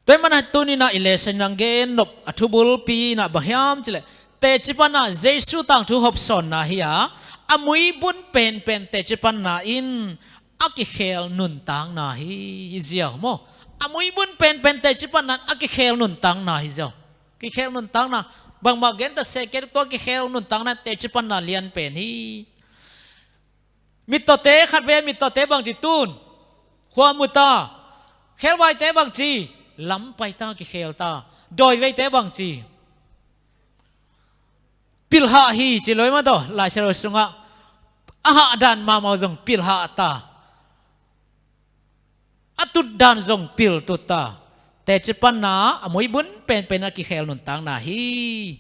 Tua ahih manin tuni-in ah i lesson in hong gen nop a thubulpi in ah bang hiam cih leh, teci panna, Jesu tangthu hopsawnna hi a, a muibun penpen teci panna in a kikhel nuntakna hi, hi ziau maw. A muibun penpen teci panna in a kikhel nuntakna hi ziau. Kikhel nuntakna, bangmah gen ta seh kei, tua kikhel nuntakna teci panna lian pen hi. Mittawte, khatvei mittawte bangci tun, khua mu ta. Khelvaite bangci, lam pai ta, kikhel ta. Dawiveite bangci, pilhah hi ci lo hi mah tawh, Lai Siangtho sungah. A hah dan mahmah uh zong pilhah ta. A tut dan zong pil tut ta. Teci panna a muibun penpen a kikhel nuntakna hi.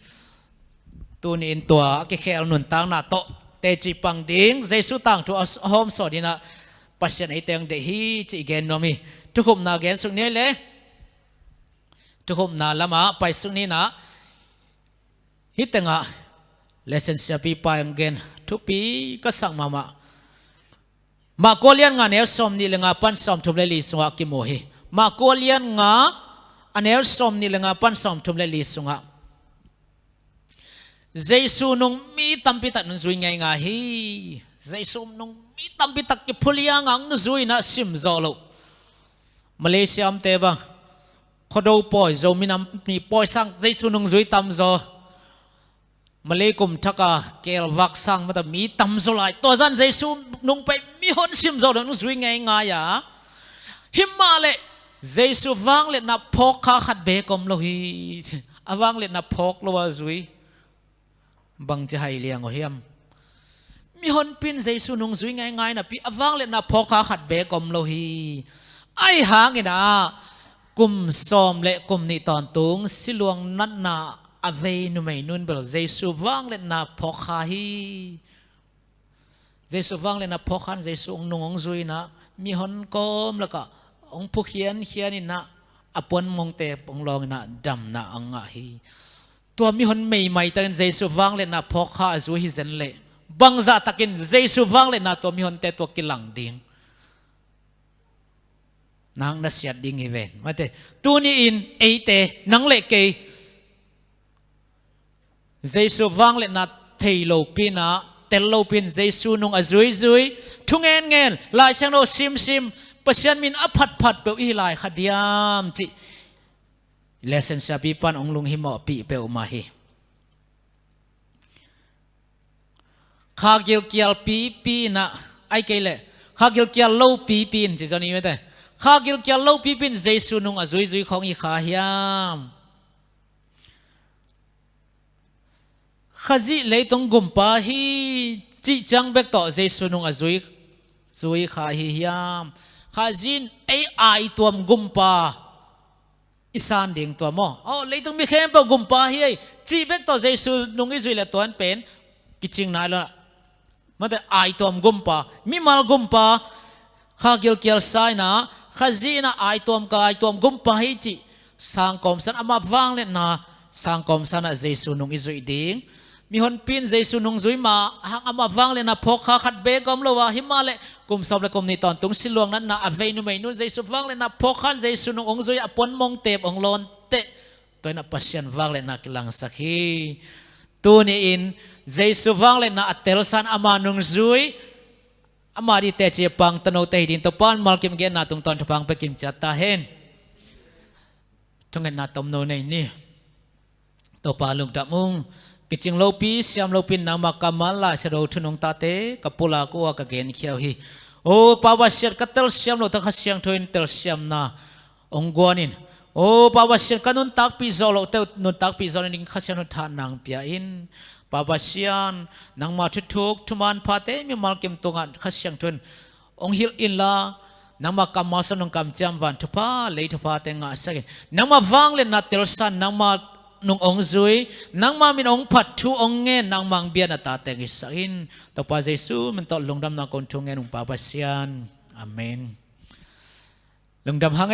Tuni-in tua a kikhel nuntakna tawh teci pang ding, Jesu tangthu a hawmsawn in ah Pasian eite hong deih hi cih gen nuam hi. Thukhupna gen suk ni le. Thukhupna lamah pai suk ni in ah, hih tengah lesson siapipa in hong gen thupi ka sak mahmah. Marka lian nga, a neu sawmnih le nga pan sawmthum le li sungah kimu hi. Marka lian nga, a neu sawmnih le nga pan sawmthum le li sungah, Jesu nung mi tampi tak nung zui ngeingai hi. Jesu nung mi tampi tak kiphuliang ang nung zui na sim zawh lo. Malaysia amte bang Khuado pawi, Zomi nam mi pawi sang Jesu nung zui tamzaw. Malay kum thaka kelvak sang mata mi tamzaw lai. Tua zan Jesu nung pai mihon sim zawh lo nung zui ngeingai a. Himahleh Jesu vangliatna phawkkha khat beek om lo hi. A vangliatna phawk lo a zui bangci hai liang uh hiam? Mihonpi in Jesu nung zui ngeingai napi a vangliatna phawkkha khat beek om lo hi. Ahi hangin ah kum sawm le kum nih tawntung siluang natna a vei numei nun bel Jesu vangliatna phawkkha hi. Jesu vangliatna phawkkha in Jesu hong nung hong zui in ah mihon kawm lakah hong phukhiankhian in ah a puan mongte hong lawng in ah damna a ngah hi. Tua mihon meimai takin Jesu vangliatna phawkkha a zui hi zen leh bangzah takin Jesu vangliatna tua mihonte tua kilang ding? Nang na siat ding hi ven. Mate, tuni in eite, nang le kei, Jesu vangliatna thei lopi in ah, tel lopi in Jesu nung a zuizui, thu ngenngen, Lai Siangtho simsim, Pasian min a phatphat peuh i hi lai kha diam cih lesson siapipa in hong lunghimawhpih peuhmah hi. Kha gilkial pipi in ah, ai kei leh, kha gilkial lo pipi in ci zaw ni mate. Kha gilkial lo pipi in Jesu nung a zuizui khawng i hi kha hiam? Khazih leitung gumpa hi cih ciang bek tawh Jesu nung a zui, zui kha hi hiam? Khazih in ei aituam gumpa i san ding tua maw? Oh, leitung mi khempeuh gumpa hi ei cih bek tawh Jesu nung i zuih le tuan pen kicing nai lo. Mate, aituam gumpa, mimal gumpa, kha gilkial sa in ah, Khazih in ah aituam ka aituam gumpa hi cih sangkawmsan, amah vangliatna sangkawmsan ah Jesu nung i zuih ding. Mihonpi in Jesu nung zui mah hang amah vangliatna phawkkha khat beek om lo a, himahleh kum sawm le kum nih tawntung siluang natna a vei numei nun Jesu vangliatna phawkkha in Jesu nung hong zui a puan mongte hong lawn teh. Tua in ah Pasian vangliatna kilangsak hi. Tuni in Jesu vangliatna a telsa in ama nung zui, ama dih teci a pang tanote hi ding Topa in malkim genna tungtawn thupha hong pia kim ciat ta hen. Thungetna tomno nei ni. Topa lungdam ung. Kicing lopi siam lopi in nangmah kammal Lai Siangtho thu nungtate ka pulak uh a ka genkhia uh hi. O Pa Pasian, ka telsiam loh teh Kha Siangtho in telsiamna hong guan in. O Pa Pasian, ka nuntakpih zawh loh teh nuntakpih zawh nading Kha Siangtho in thahatna hong pia in. Pa Pasian, nangma thuthuk thuman phate mimal kim tungah Kha Siangtho in hong hilh inla, nangma kammal sung nong kamciam van thupha lei thuphate ngahsak in. Nangma vangliatna telsa in nangma nung hong zui, nangma min hong phat, thu hong ngen, nangma hong bia na tate hong hisak in. Topa Jesu min tawh lungdamna kong thungen ung Pa Pasian. Amen. Lungdam hang ei.